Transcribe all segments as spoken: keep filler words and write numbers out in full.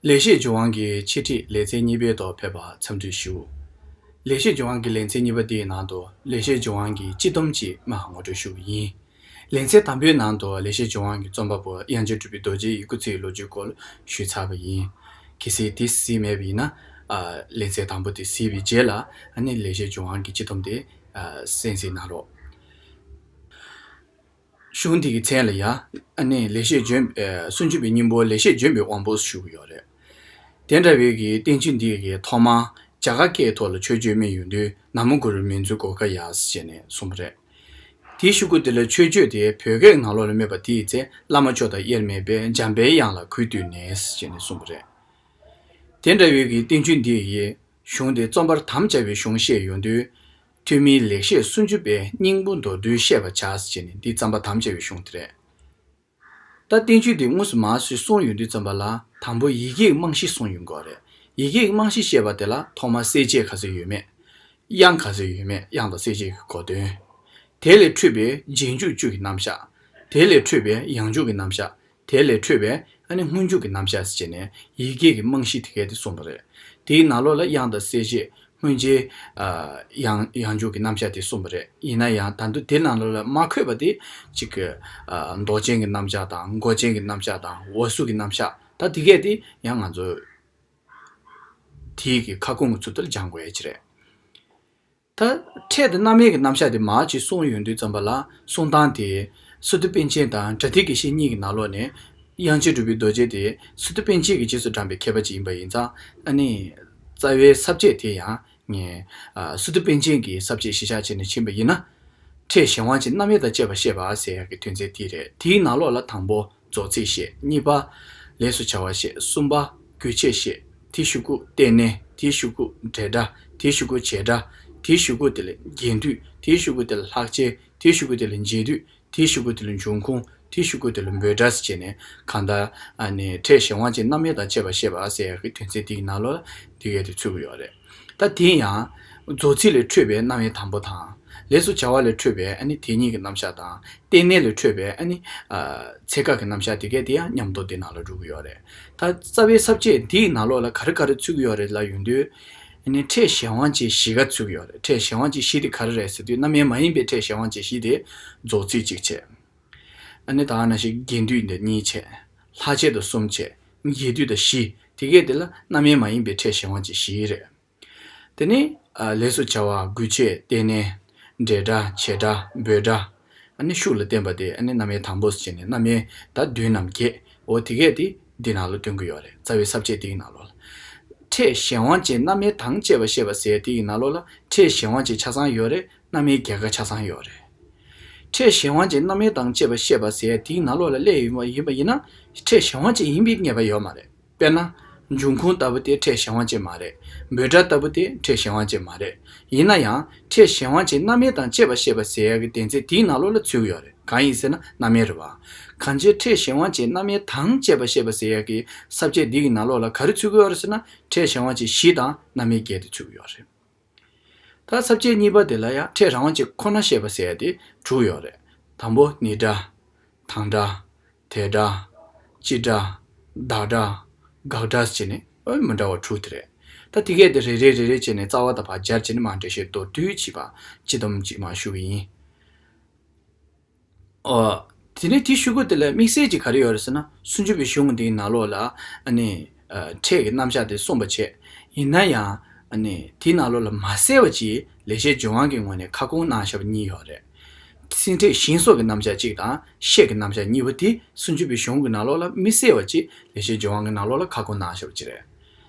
ལེགས་བཤད་ལྗོན་དབང་གི་འཆད་ཁྲིད་ལེ་ཚན་གཉིས་པའི་ཐོག་ཕེབས་པར་འཚམས་འདྲི་ཞུ། ལེགས་བཤད་ལྗོན་དབང་གི་ལེ་ཚན་གཉིས་པ་དེའི་ནང་དུ་ལེགས་བཤད་ལྗོན་དབང་གི་སྤྱི་སྡོམ་ཅིག་མར་ངོ་སྤྲོད་ཞུ་གི་ཡིན། ལེ་ཚན་དང་པོའི་ནང་དུ་ལེགས་བཤད་ལྗོན་དབང་གི་རྩོམ་པ་པོ་དབྱངས་ཅན་གྲུབ་པའི་རྡོ་རྗེ་ཡི་སྐུ་ཚེའི་ལོ་རྒྱུས་སྐོར་ཞུས་ཚར་བ་ཡིན། གལ་སྲིད་དེ་གཟིགས་མེད་པ་ཡིན་ན། ཨ། ལེ་ཚན་དང་པོ་དེ་གཟིགས་པའི་རྗེས་ལ་ཨ་ནི་ལེགས་བཤད་ལྗོན་དབང་གི་སྤྱི་སྡོམ་དེ་ཨ་གསན་གཟིགས་གནང་རོགས། གཞུང་འདི་གི་མཚན་ལ་ཡ། ཨ་ནི་ལེགས་བཤད་ལྗོན། ཨ། སུམ་ཅུ་པའི་སྙིང་པོ་ལེགས་བཤད་ལྗོན་པའི་དབང་པོ་ཞུ་གི་ཡོད་རེད། དེ་འདྲ་བའི་གི་བསྟན་བཅོས་འདི་གི་ཐོག་མར་རྒྱ་གར་སྐད་ཐོག་ལ་མཆོད་བརྗོད་སྨིན་ཡོང་དུས་ན་མོ་གུ་རུ་མིང་མཛོད་གོ་ཀ་ཡ་ཟེར་ནས་གསུངས་པ་རེད། དེའི་གཞུག་གུ་དེ་ལ་མཆོད་བརྗོད་དེ་བོད་སྐད་ནང་ལོགས་ལ་སྨོས་པ་དེའི་ཚེ་བླ་མ་མཆོག་དང་དབྱེར་མེད་པས་འཇམ་པའི་དབྱངས་ལ་གུས་བཏུད་ནས་ཟེར་ནས་གསུངས་པ་རེད། དེ་འདྲ་བའི་གི་བསྟན་བཅོས་འདི་ཡི་གཞུང་དེ་རྩོམ་པར་དམ་བཅའ་བའི་གཞུང་བཤད་ཡོང་དུས། ཐོན་མིའི་ལེགས་བཤད་སུམ་ཅུ་པའི་སྙིང་པོ་མདོར་བསྡུས་བཤད་པར་བྱ་ཟེར་ནས་འདི་རྩོམ་པར་དམ་བཅའ་བའི་གཞུང་དེ་རེད། ད་བསྟན་བཅོས་འདི་དངོས་སུ་མར་ཞིག་གསུངས་ཡོང་དུས་ཙམ་པ་ལ་དང་པོ་ཡི་གེའི་རྨང་གཞི་གསུངས་ཡོང་གི་རེད། ཡི་གེའི་རྨང་གཞི་བཤད་པ་དེ་ལ་ཐོག་མར་གསལ་བྱེད་ག་ཚོད་ཡོད་མེད། དབྱངས་ག་ཚོད་ཡོད་མེད། དབྱངས་དང་གསལ་བྱེད་ཀྱི་གོ་དོན། དེ་ལས་འཕྲོས་པའི་རྗེས་འཇུག་བཅུ་གི་རྣམ་གཞག་དེ་ལས་འཕྲོས་པའི་ཡང་འཇུག་གི་རྣམ་གཞག་དེ་ལས་འཕྲོས་པའི་ཨ་ནི་སྔོན་འཇུག་གི་རྣམ་གཞག་ཟེར་བྱས་ནས་ཡི་གེ་གི་རྨང་གཞི་དེ་གས་དེ་གསུངས་པ་རེད། དེའི་ནང་ལོགས་ལ་དབྱངས་དང་གསལ་བྱེད་སྔོན་རྗེས། ཨ། ཡང་ཡང་འཇུག་གི་རྣམ་གཞག་དེ་གསུངས་པ་རེད། ཡིན་ན་ཡང་ད་དུང་དེ་ནང་ལོགས་ལ་མ་འཁོད་པ་དེ་གཅིག་གི། ཨ། འདོགས་ཅན་གྱི་རྣམ་གཞག་དང་མགོ་ཅན་གྱི་རྣམ་གཞག་དང་འོག་ཟུར་གྱི་རྣམ་གཞག་ད་དེ་གས་དེ་ཡང་ང་ཚོ་དེའི་གི་ཁ་སྐོང་གི་ཚུལ་དུ་སྦྱང་དགོས་ཡ་ཅིག་རེད། ད་ཕྲད་དང་རྣམ་དབྱེ་གི་རྣམ་གཞག་དེ་མར་ཅིག་གསུངས་ཡོང་དུས་ཙམ་པ་ལ་གསུང་སྟངས་དེ་སི་ཏུ་པཎ་ཆེན་དང་པྲ་ཏི་དགེ་བཤེས་གཉིས་ཀྱི་ནང་ལོགས་ནས་དབྱངས་ཅན་གྲུབ་པའི་རྡོ་རྗེ་དེ་སི་ཏུ་པཎ་ཆེན་གྱི་རྗེས་སུ་འབྲངས་པའི་མཁས་པ་ཅིག་ཡིན་པ་ཡིན་ཙང་ཨ་ནི་རྩ་བའི་ས་བཅད་དེ་ཡང་ངས་ཨ་སི་ཏུ་པཎ་ཆེན་གྱི་ས་བཅད་གཞི་བཞག་བྱས་ནས་ཕྱིན་པ་ཡིན་ན། ཕྲད་གཞན་དབང་ཅན་རྣམ་དབྱེ་དང་བཅས་པ་བཤད་པ་ཟེར་ཡག་གི་དོན་ཚན་དེ་རེད། དེའི་ནང་ལོགས་ལ་དང་པོ། རྫོགས་ཚིག་བཤད། གཉིས་པ། ལས་སུ་བྱ་བ་བཤད། གསུམ་པ། དགོས་ཆེད་བཤད། དེའི་གཞུག་གུ་རྟེན་གནས། དེའི་གཞུག་གུ་འབྲེལ་སྒྲ། དེའི་གཞུག་གུ་བྱེད་སྒྲ། དེའི་གཞུག་གུ་དེ་ལ་རྒྱན་སྡུད། དེའི་གཞུག་གུ་དེ་ལ་ལྷག་བཅས། དེའི་གཞུག་གུ་དེ་ལ་འབྱེད་སྡུད། དེའི་གཞུག་གུ་དེ་ལ་འབྱུང་ཁུངས། དེའི་གཞུག་གུ་དེ་ལ་འབོད་སྒྲ་ཟེར་བྱས་ནས་གང་ལྟར་ཨ་ནི་ཕྲད་གཞན་དབང་ཅན་རྣམ་དབྱེ་དང་བཅས་པ་བཤད་པ་ཟེར་ཡག་གི་དོན་ཚན་དེའི་ནང་ལོགས་ལ་འདི་གས་དེ་ཚུད་ཀྱི་ཡོད་རེད། ད་དེ་ཡང་། རྫོགས་ཚིག་ལས་འཕྲོས་པའི་རྣམ་དབྱེ་དང་པོ་དང་། ལས་སུ་བྱ་བ་ལས་འཕྲོས་པའི་ཨ་ནི་དེ་ཉིད་ཀྱི་རྣམ་གཞག་དང་། རྟེན་གནས་ལས་འཕྲོས་པའི་ཨ་ནི། ཨ། ཚེ་སྐབས་ཀྱི་རྣམ་གཞག་དེ་གས་དེ་ཡང་མཉམ་དུ་དེ་ནང་ལ་འགྲོ་གི་ཡོད་རེད། ད་རྩ་བའི་ས་བཅད་འདིའི་ནང་ལོགས་ལ་ག་རེ་ག་རེ་ཚུད་ཀྱི་ཡོད་རེད་ལབ་ཡོང་དུས། ཨ་ནི་ཕྲད་གཞན་དབང་ཅན་བཞི་ཀ་ཚུད་ཀྱི་ཡོད་རེད། ཕྲད་གཞན་དབང་ཅན་བཞི་དེ་ག་རེ་རེད་ཟེར་དུས་རྣམ་དབྱེ་མ་ཡིན་པའི་ཕྲད་གཞན་དབང་ཅན་བཞི་དེ། རྫོགས་ཚིག་གཅིག་བྱས། ཨ་ནི་ད་ག་ནང་བཞིན་རྒྱན་སྡུད་འདི་གཉིས་བྱས། ལྷག་བཅས་དང་གསུམ་བྱས། འབྱེད་སྡུད་དང་བཞི། དེ་གས་དེ་ལ་རྣམ་དབྱེ་མ་ཡིན་པའི་ཕྲད་གཞན་དབང་ཅན་བཞི་རེད། དེ་ནི། ཨ། ལས་སུ་བྱ་བ། དགོས་ཆེད། རྟེན་གནས། འབྲེལ་སྒྲ། བྱེད་སྒྲ། འབོད་སྒྲ། ཨ་ནི་ཤུགས་ལ་བསྟན་པ་དེ་ཨ་ནི་རྣམ་དབྱེ་དང་པོ་ཟེར་ནས་རྣམ་དབྱེ་ད་བདུན་ནམ་བརྒྱད། འོ་དེ་གས་དེ་འདི་ནང་ལ་སྟོན་གྱི་ཡོད་རེད། རྩ་བའི་ས་བཅད་དེའི་ནང་ལོགས་ལ། ཕྲད་གཞན་དབང་ཅན་རྣམ་དབྱེ་དང་བཅས་པ་བཤད་པ་ཟེར་དེའི་ནང་ལོགས་ལ་ཕྲད་གཞན་དབང་ཅན་ཆ་ཚང་ཡོད་རེད། རྣམ་དབྱེ་བརྒྱད་ཀ་ཆ་ཚང་ཡོད་རེད། ཕྲད་གཞན་དབང་ཅན་རྣམ་དབྱེ་དང་བཅས་པ་བཤད་པ་ཟེར་དེའི་ནང་ལོགས་ལ་སླེབས་ཡོད་པ་ཡིན་པ་ཡིན་ན་ཕྲད་གཞན་དབང་ཅན་ཡིན་པའི་ངེས་པ་ཡོད་མ་རེད། དཔེར་ན། འབྱུང་ཁུངས་ལྟ་བུ་དེ་ཕྲད་གཞན་དབང་ཅན་མ་རེད། འབོད་སྒྲ་ལྟ་བུ་དེ་ཕྲད་གཞན་དབང་ཅན་མ་རེད། ཡིན་ན་ཡང་ཕྲད་གཞན་དབང་ཅན་རྣམ་དབྱེ་དང་བཅས་པ་བཤད་པ་ཟེར་ཡག་གི་དོན་ཚན་དེའི་ནང་ལོགས་ལ་ཚུད་ཀྱི་ཡོད་རེད། གང་ཡིན་ཟེར་ན་རྣམ་དབྱེ་རེད་བ། གང་ཕྱིར་ཕྲད་གཞན་དབང་ཅན་རྣམ་དབྱེ་དང་བཅས་པ་བཤད་པ་ཟེར་ཡག་གི་ས་བཅད་འདི་གི་ནང་ལོགས་ལ་ག་རེ་ཚུད་ཀྱི་ཡོད་རེད་ཟེར་ན་ཕྲད་གཞན་དབང་ཅན་བཞི་དང་རྣམ་དབྱེ་བརྒྱད་དེ་ཚུད་ཀྱི་ཡོད་རེད། ད་ས་བཅད་གཉིས་པ་དེ་ལ་ཡང་ཕྲད་རང་དབང་ཅན་ཁོ་ན་བཤད་པ་ཟེར་ཡ་དེ་དྲུག་ཡོད་རེད། དང་པོ་ནི་སྒྲ། དང་སྒྲ། དེ་སྒྲ། སྤྱི་སྒྲ། བདག་སྒྲ། དགག་སྒྲ་ཟེར་ནས་ཨོ་མི་འདྲ་བ་དྲུག་དེ་རེད། ད་དེ་གས་དེ་རེ་རེ་རེ་རེ་བྱས་ནས་རྩ་བ་དང་བར་སྦྱར་བྱས་ནས་མར་འགྲེལ་བཤད་མདོར་བསྡུས་བྱས་པ་སྤྱི་སྡོམ་ཅིག་མར་ཞུ་གི་ཡིན། ཨོ། དེ་ནས་དེའི་ཤོག་གུ་དེ་ལ་དམིགས་བསལ་གྱི་ག་རེ་ཡོད་རེད་ཟེར་ན་སུམ་ཅུ་པའི་གཞུང་འདིའི་ནང་ལོགས་ལ་ཨ་ནི་ཨ་ཕྲད་ཀྱི་རྣམ་གཞག་དེ་གསུངས་པ་བྱས། ཡིན་ན་ཡང་ཨ་ནི་དེའི་ནང་ལོགས་ལ་མ་གསལ་བ་ཅིག་ལེགས་བཤད་ལྗོན་དབང་གི་ངོས་ནས་ཁ་སྐོང་གནང་བཞག་པ་གཉིས་ཡོད་རེད། སེམས་ཕྲད་ཞེན་སོགས་ཀྱི་རྣམ་གཞག་གཅིག་དང་ཤེས་ཀྱི་རྣམ་གཞག་གཉིས་པོ་དེ་སུམ་ཅུ་པའི་གཞུང་གི་ནང་ལོགས་ལ་དམིགས་བསལ་བ་ཅིག་ལེགས་བཤད་ལྗོན་དབང་གི་ནང་ལོགས་ལ་ཁ་སྐོང་གནང་བཞག་པ་ཅིག་རེད།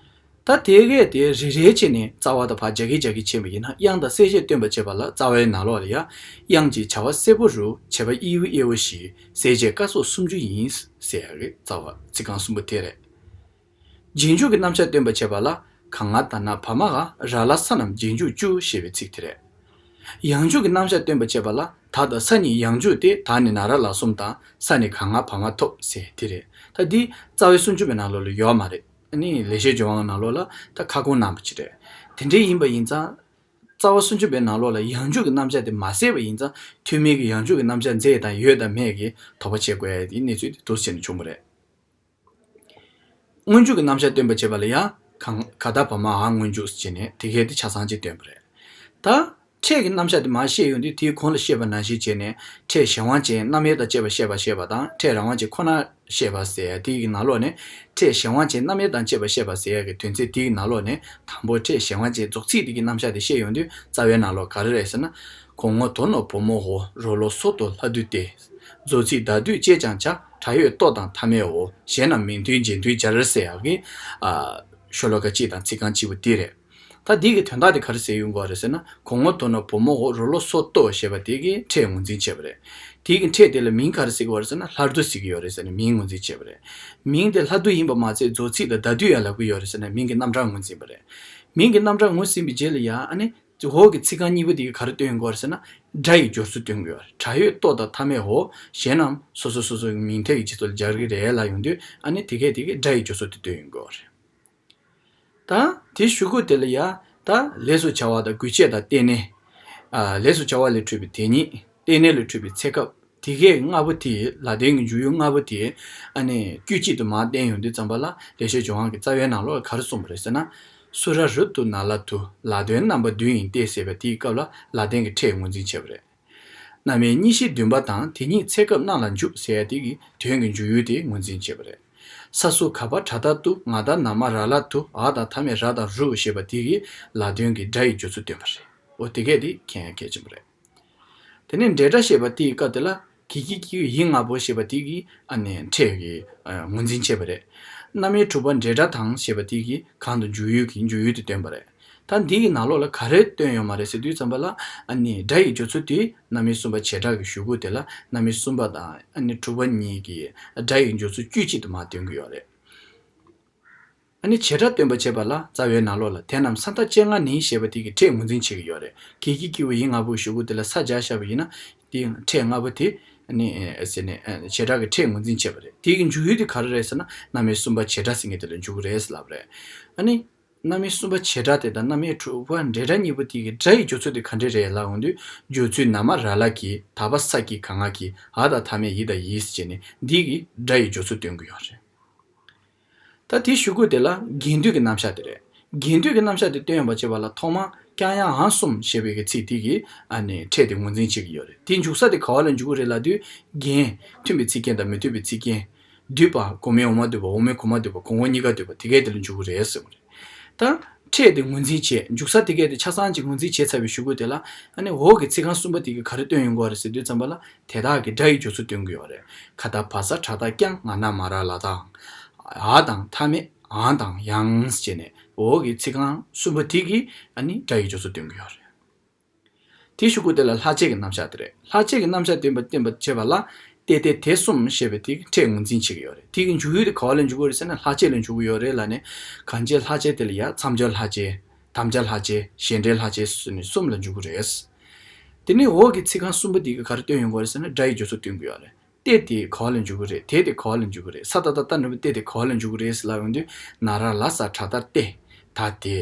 ད་དེ་གས་དེ་རེ་རེ་བྱས་ནས་རྩ་བ་དང་བར་སྦྱར་གྱིན་སྦྱར་གྱིན་ཕྱིན་པ་ཡིན་ན་དབྱངས་དང་གསལ་བྱེད་སྟོན་པར་བྱེད་པ་ལ་རྩ་བའི་ནང་ལོགས་ལ་ཡང་དབྱངས་ཀྱི་བྱ་བ་གསལ་པོ་རུ་བྱེད་པ་དབྱེ་བ་དབྱེ་བ་བཞི་གསལ་བྱེད་སྐབས་སོགས་སུམ་ཅུ་ཡིན་ཟེར་ཡག་གི་རྩ་བ་ཚིག་རྐང་གསུམ་པོ་དེ་རེད། རྗེས་འཇུག་གི་རྣམ་གཞག་སྟོན་པར་བྱེད་པ་ལ་ག་ང་ད་ན་བ་མ་ག་ར་ལ་ས་རྣམས་རྗེས་འཇུག་བཅུ་ཞེས་པའི་ཚིག་དེ་རེད། ཡང་འཇུག་གི་རྣམ་གཞག་སྟོན་པར་བྱེད་པ་ལ་ད་དང་ས་གཉིས་ཡང་འཇུག་སྟེ་ད་ནི་ན་ར་ལ་གསུམ་དང་ས་ནི་ག་ང་བ་མ་ཐོབ་ཟེར་དེ་རེད། ད་འདི་རྩ་བའི་སུམ་ཅུ་པའི་ནང་ལོགས་ལ་ཡོད་མ་རེད། ཨ་ནི་ལེགས་བཤད་ལྗོན་དབང་ནང་ལོགས་ལ་ད་ཁ་སྐོང་གནང་བ་ཅིག་རེད། དེ་འདྲའི་ཡིན་པ་ཡིན་ཙང་། རྩ་བ་སུམ་ཅུ་པའི་ནང་ལོགས་ལ་ཡང་འཇུག་གི་རྣམ་གཞག་དེ་མ་གསལ་བ་ཡིན་ཙང་ཐོན་མིའི་གི་ཡང་འཇུག་གི་རྣམ་གཞག་མཛད་དང་ཡོད་དང་མེད་ཀྱི་དོགས་པ་བྱེད་དགོས་ཡ་དེའི་གནས་ཚུལ་དེ་འདུག་ཟེར་ནས་བྱུང་བ་རེད། སྔོན་འཇུག་གི་རྣམ་གཞག་སྟོན་པར་བྱེད་པ་ལ་ཡང་གང་ག་ད་བ་མ་འ་སྔོན་འཇུག་ཟེར་བྱས་ནས་དེ་གས་དེ་ཆ་ཚང་ཅིག་སྟོན་པ་རེད། ད་ཕྲད་ཀྱི་རྣམ་གཞག་དེ་མར་བཤད་ཡོང་དུས་དེའི་གོང་ལ་བཤད་པ་ནང་བཞིན་བྱས་ནས་ཕྲད་གཞན་དབང་ཅན་རྣམ་དབྱེ་དང་བཅས་པ་བཤད་པ་ཞེས་པ་དང་ཕྲད་རང་དབང་ཅན་ཁོ་ན་བཤད་པ་ཟེར་ཡ་དེ་ཡི་ནང་ལོགས་ནས་ཕྲད་གཞན་དབང་ཅན་རྣམ་དབྱེ་དང་བཅས་པ་བཤད་པ་ཟེར་ཡ་གི་དོན་ཚན་དེ་ཡི་ནང་ལོགས་ནས་དང་པོ་ཕྲད་གཞན་དབང་ཅན་རྫོགས་ཚིག་དེ་གི་རྣམ་གཞག་དེ་བཤད་ཡོང་དུས་རྩ་བའི་ནང་ལོགས་ག་རེ་རེད་ཟེར་ན། གོང་ངོ་དོ་ནོ་བུ་མོ་འོ། རོ་ལོ་སོ་ཏོ་ལྷ་བདུད་སྟེ། རྫོགས་ཚིག་ཟླ་སྡུད་ཅེས་ཀྱང་བྱ། ཕྲ་ཡོད་ལྟོ་དང་མཐའ་མེད་འོ། གཞན་རྣམས་མིང་མཐུན་རྗེས་མཐུན་སྦྱར་ཟེར་ཡག་གི་ཨ། ཤོ་ལོ་ཀ་གཅིག་དང་ཚིག་རྐང་གཅིག་པོ་དེ་རེད། ད་འདི་གི་དོན་དག་དེ་ག་རེ་ཟེར་ཡོང་གི་ཡོད་རེད་ཟེར་ན། གོང་ངོ་དོ་ནོ་བུ་མོ་འོ། རོ་ལོ་སོ་ཏོ་ཞེས་པ་དེ་གིས་ཕྲད་ངོས་འཛིན་བྱས་པ་རེད། དེ་གི་ཕྲད་དེ་ལ་མིང་ག་རེ་ཟེར་གི་ཡོད་རེད་ཟེར་ན། ལྷ་བདུད་ཟེར་གི་ཡོད་རེད་ཟེར་ནས་མིང་ངོས་འཛིན་བྱས་པ་རེད། མིང་དེ་ལྷ་བདུད་ཡིན་པ་མ་ཚད་རྫོགས་ཚིག་དང་ཟླ་སྡུད་ཡང་ལབ་གི་ཡོད་རེད་ཟེར་ནས་མིང་གི་རྣམ་གྲངས་ངོས་འཛིན་པ་རེད། མིང་གི་རྣམ་གྲངས་ངོས་ཟིན་པའི་རྗེས་ལ་ཡང་ཨ་ནི། འོག་གི་ཚིག་རྐང་གཉིས་པོ་དེ་གིས་ག་རེ་སྟོན་ཡོང་གི་ཡོད་རེད་ཟེར་ན། སྒྲ་ཡི་སྦྱོར་ཚུལ་སྟོན་གྱི་ཡོད་རེད། ཕྲ་ཡོད་ལྟོ་དང་མཐའ་མེད་འོ། གཞན་རྣམས་སོ་སོ་སོ་སོའི་མིང་མཐའི་རྗེས་སུ་སྦྱར་གྱི་རེད་ལབ་ཡོང་དུས་ཨ་ནི་དེ་གས་དེ་གིས་སྒྲ་ཡི་སྦྱོར་ཚུལ་དེ་སྟོན་ཡོང་གི་ཡོད་རེད། ད་དེའི་གཞུག་གུ་དེ་ལ་ཡ། ད་ལས་སུ་བྱ་བ་དང་དགོས་ཆེད་དང་རྟེན་གནས། ཨ། ལས་སུ་བྱ་བ་ལས་འཕྲོས་པའི་དེ་ཉིད། རྟེན་གནས་ལས་འཕྲོས་པའི་ཚེ་སྐབས། དེ་གས་ལྔ་པོ་དེ་ལ་དོན་གྱི་འཇུག་ཡུལ་ལྔ་པོ་དེ་ཨ་ནི་དཀྱུས་གཅིག་ཏུ་མར་བསྟན་ཡོང་དུས་ཙམ་པ་ལ་ལེགས་བཤད་ལྗོན་དབང་གི་རྩ་བའི་ནང་ལོགས་ལ་ག་རེ་གསུངས་པ་རེད་ཟེར་ན། སུ་ར་རུ་ཏུ་ན་ལ་དུ། ལ་དོན་རྣམ་པ་བདུན་ཡིན་ཏེ་ཟེར་བའི་དེའི་སྐབས་ལ་ལ་དོན་གྱི་ཕྲད་ངོས་འཛིན་བྱས་པ་རེད། རྣམ་དབྱེ་གཉིས་བཞི་བདུན་པ་དང་དེ་ཉིད་ཚེ་སྐབས་རྣམས་ལ་འཇུག་ཟེར་ཡ་དེ་གི་དོན་གྱི་འཇུག་ཡུལ་དེ་ངོས་འཛིན་བྱས་པ་རེད། ས་སུ་ག་བ་དྲ་ད་ཏུ་ང་ད་ན་མ་ར་ལ་དུ་འ་དང་མཐའ་མེད་ར་དང་རུ་ཞེས་པ་དེ་གི་ལ་དོན་གྱི་སྒྲ་ཡི་སྦྱོར་ཚུལ་སྟོན་པ་རེད། འོ་དེ་གས་དེ་མཁྱེན་ཡ་གལ་ཆེན་པོ་རེད། དེ་ནས་འབྲེལ་སྒྲ་ཞེས་པ་དེའི་སྐབས་དེ་ལ་གི་གི་གི་ཡི་ལྔ་པོ་ཞེས་པ་དེ་གི་ཨ་ནི་ཕྲད་ཀྱི་ཨ་ངོས་འཛིན་བྱས་པ་རེད། རྣམ་དབྱེ་དྲུག་པ་འབྲེལ་སྒྲ་དང་ཞེས་པ་དེ་གི་གང་དུ་འཇུག་ཡུལ་གྱི་འཇུག་ཡུལ་དེ་སྟོན་པ་རེད། ད་འདི་གི་ནང་ལོགས་ལ་ག་རེ་སྟོན་ཡོད་མ་རེད་ཟེར་དུས་ཙམ་པ་ལ་ཨ་ནི་སྒྲ་ཡི་སྦྱོར་ཚུལ་དེ་རྣམ་དབྱེ་གསུམ་པ་བྱེ་བྲག་གི་གཞུག་གུ་དེ་ལ་རྣམ་དབྱེ་གསུམ་པ་དང་ཨ་ནི་དྲུག་པ་གཉིས་ཀྱི་སྒྲ་ཡི་སྦྱོར་ཚུལ་དཀྱུས་གཅིག་ཏུ་མར་སྟོན་གྱི་ཡོད་རེད། ཨ་ནི་བྱེ་བྲག་སྟོན་པ་བྱེད་པ་ལ་རྩ་བའི་ནང་ལོགས་ལ་དེ་རྣམས་ས་མཐའ་ཅན་ལྔ་ནི་ཞེས་པ་དེ་གི་ཕྲད་ངོས་འཛིན་བྱེད་ཀྱི་ཡོད་རེད། གི་གི་གི་གུ་ཡི་ལྔ་པོའི་གཞུག་གུ་དེ་ལ་ས་སྦྱར་བཞག་པ་ཡིན་ན་དེའི་ཕྲད་ལྔ་པོ་དེ་ནི་ཟེར་ནས་བྱེ་བྲག་གི་ཕྲད་ངོས་འཛིན་བྱེད་པ་རེད། དེ་གི་འཇུག་ཡུལ་དེ་ག་རེ་རེད་ཟེར་ན་རྣམ་དབྱེ་གསུམ་པ་བྱེ་བྲག་ཟེར་མཁན་དེ་ལ་འཇུག་གི་རེད་ཟེར་ལབ་པ་རེད། ཨ་ནི་རྣམ་དབྱེ་གསུམ་པ་བྱེ་བྲག་དེ་དང་རྣམ་དབྱེ་དྲུག་པ་འབྲེལ་སྒྲ་གཉིས་པོ་དེ་གི་སྒྲ་ཡི་སྦྱོར་ཚུལ་དེ་ག་འདྲས་རེད་ལབ་འོང་དུས་སྦྱོར་ཚུལ་ན་མ་ར་ལ་གི་ད་བ་ས་ཀྱི་ག་ང་གི་འ་དང་མཐའ་མེད་ཡི་དང་ཡིས་ཟེར་ནས་འདི་གི་སྒྲ་ཡི་སྦྱོར་ཚུལ་སྟོན་གྱི་ཡོད་རེད། ད་དེའི་གཞུག་གུ་དེ་ལ་རྒྱན་སྡུད་ཀྱི་རྣམ་གཞག་དེ་རེད། རྒྱན་སྡུད་ཀྱི་རྣམ་གཞག་དེ་སྟོན་ཡོང་བ་བྱེད་པ་ལ་ཐོག་མར་ཀྱང་ཡང་འང་གསུམ་ཞེས་པའི་གི་ཚིག་དེ་གིས་ཨ་ནི་ཕྲད་དེ་ངོས་འཛིན་བྱེད་ཀྱི་ཡོད་རེད། དེའི་འཇུག་ས་དེ་ག་བ་ལ་འཇུག་གི་རེད་ལབ་དུས་རྒྱན་མཐུན་པའི་ཚིག་རྒྱན་དང་མི་མཐུན་པའི་ཚིག་རྒྱན། སྡུད་པ་གོ་མའི་འོག་མ་སྡུད་པ་འོག་མའི་གོ་མ་སྡུད་པ་གོང་འོག་གཉིས་ཀ་སྡུད་པ་དེ་གས་དེ་ལ་འཇུག་གི་རེད་ཟེར་བ་རེད། ད་ཕྲད་དེ་ངོས་འཛིན་བྱེད་འཇུག་ས་དེ་གས་དེ་ཆ་ཚང་ཅིག་ངོས་འཛིན་བྱས་ཚར་བའི་གཞུག་གུ་དེ་ལ་ཨ་ནི་འོག་གི་ཚིག་རྐང་གསུམ་པོ་དེ་གིས་ག་རེ་སྟོན་ཡོང་གི་ཡོད་རེད་ཟེར་དུས་ཙམ་པ་ལ་དེ་དག་གི་སྒྲ་ཡི་སྦྱོར་ཚུལ་སྟོན་གྱི་ཡོད་རེད། ཁ་ད་བ་ས་དྲ་ད་ཀྱང་ང་ན་མ་ར་ལ་དང་། འ་དང་མཐའ་མེད་འང་དང་ཡང་ཟེར་ནས་འོག་གི་ཚིག་རྐང་གསུམ་པོ་དེ་གིས་ཨ་ནི་སྒྲ་ཡི་སྦྱོར་ཚུལ་སྟོན་གྱི་ཡོད་རེད། དེའི་གཞུག་གུ་དེ་ལ་ལྷག་བཅས་ཀྱི་རྣམ་གཞག་དེ་རེད། ལྷག་བཅས་ཀྱི་རྣམ་གཞག་སྟོན་པ་སྟོན་པར་བྱེད་པ་ལ་ཏེ་ཏེ་དེ་གསུམ་ཞེས་པའི་དེ་གི་ཕྲད་ངོས་འཛིན་བྱེད་ཀྱི་ཡོད་རེད། དེ་གི་འཇུག་ཡུལ་དེ་ག་བ་ལ་འཇུག་གི་རེད་ཟེར་ན་ལྷག་བཅས་ལ་འཇུག་གི་ཡོད་རེད་ལབ་ནས་གང་བྱས་ལྷག་བཅས་དེ་ལ་ཡ་མཚམས་སྦྱར་ལྷག་བཅས། དམ་བཅའ་ལྷག་བཅས། གཞན་འབྲེལ་ལྷག་བཅས་ཟེར་ནས་གསུམ་ལ་འཇུག་གི་རེད། དེ་ནས་འོག་གི་ཚིག་རྐང་གསུམ་པོ་དེ་གིས་ག་རེ་སྟོན་ཡོང་གི་རེད་ཟེར་ན་སྒྲ་ཡི་སྦྱོར་ཚུལ་སྟོན་གྱི་ཡོད་རེད། ཏེ་དེ་ག་བ་ལ་འཇུག་གི་རེད། དེ་དེ་ག་བ་ལ་འཇུག་གི་རེད། ས་ད་བཏགས་སྟ་འགྲེང་བུ་སྟེ་དེ་ག་བ་ལ་འཇུག་གི་རེད་ཟེར་ལབ་ཡོང་དུས་ན་ར་ལ་ས་དྲ་ད་སྟེ། ད་དེ།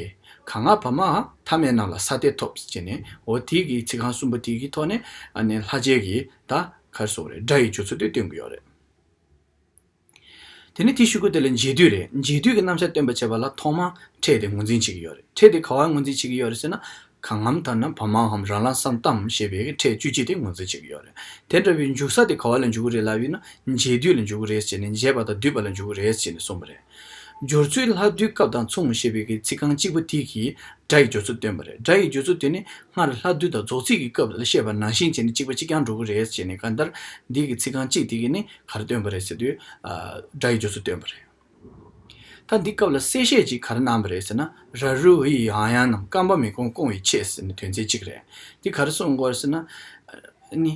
ག་ང་བ་མ་འ་མཐའ་མེད་རྣམས་ལ་ས་སྟེ་ཐོབ་ཟེར་ནས་འོ་དེ་གི་ཚིག་རྐང་གསུམ་པོ་དེ་གི་ཐོག་ནས་ཨ་ནི་ལྷག་བཅས་ཀྱི་ད་ག་རེ་ཟེར་དགོས་རེད། སྒྲ་ཡི་སྦྱོར་ཚུལ་དེ་སྟོན་གྱི་ཡོད་རེད། དེ་ནས་དེའི་གཞུག་གུ་དེ་ལ་འབྱེད་སྡུད་རེད། འབྱེད་སྡུད་ཀྱི་རྣམ་གཞག་སྟོན་པར་བྱེད་པ་ལ་ཐོག་མར་ཕྲད་དེ་ངོས་འཛིན་བྱེད་ཀྱི་ཡོད་རེད། ཕྲད་དེ་ག་བ་ངོས་འཛིན་བྱེད་ཀྱི་ཡོད་རེད་ཟེར་ན། གང་འམ་ད་ནམ་བ་མ་འམ་ར་ལ་སམ་ཏམ་ཞེས་པའི་ཕྲད་བཅུ་གཅིག་དེ་ངོས་འཛིན་བྱེད་ཀྱི་ཡོད་རེད། དེ་འདྲ་བའི་འཇུག་ས་དེ་ག་བ་ལ་འཇུག་གི་རེད་ལབ་ཡིན་ན་འབྱེད་སྡུད་ལ་འཇུག་གི་རེད་ཟེར་ནས་འབྱེད་པ་དང་སྡུད་པ་ལ་འཇུག་གི་རེད་ཟེར་ནས་གསུངས་པ་རེད། སྦྱོར་ཚུལ་ལྷག་སྡུད་སྐབས་དང་མཚུངས་ཞེས་པའི་གི་ཚིག་རྐང་གཅིག་པོ་དེ་གིས་སྒྲ་ཡི་སྦྱོར་ཚུལ་སྟོན་པ་རེད། སྒྲ་ཡི་སྦྱོར་ཚུལ་དེ་ནི་སྔར་ལྷག་སྡུད་དང་རྫོགས་ཚིག་གི་སྐབས་ལ་བཤད་པ་ནང་བཞིན་བྱས་ནས་གཅིག་པ་གཅིག་རྐྱང་འགྲོ་གི་རེད་ཟེར་ནས་གང་ལྟར་འདི་གི་ཚིག་རྐང་གཅིག་དེ་གིས་ནི་ག་རེ་སྟོན་པ་རེད་ཟེར་དུས། ཨ། སྒྲ་ཡི་སྦྱོར་ཚུལ་སྟོན་པ་རེད། ད་འདི་སྐབས་ལ་གསལ་བཤད་ཅིག་ག་རེ་གནང་པ་རེད་ཟེར་ན། ར་རུ་འི་ཡི་འང་ཡང་རྣམས་རྐང་པ་མི་གོང་སྐོང་བའི་ཆེད་ཟེར་ནས་དོན་ཚན་གཅིག་རེད། འདི་ག་རེ་གསུངས་དགོས་རེད་ཟེར་ན། ནི།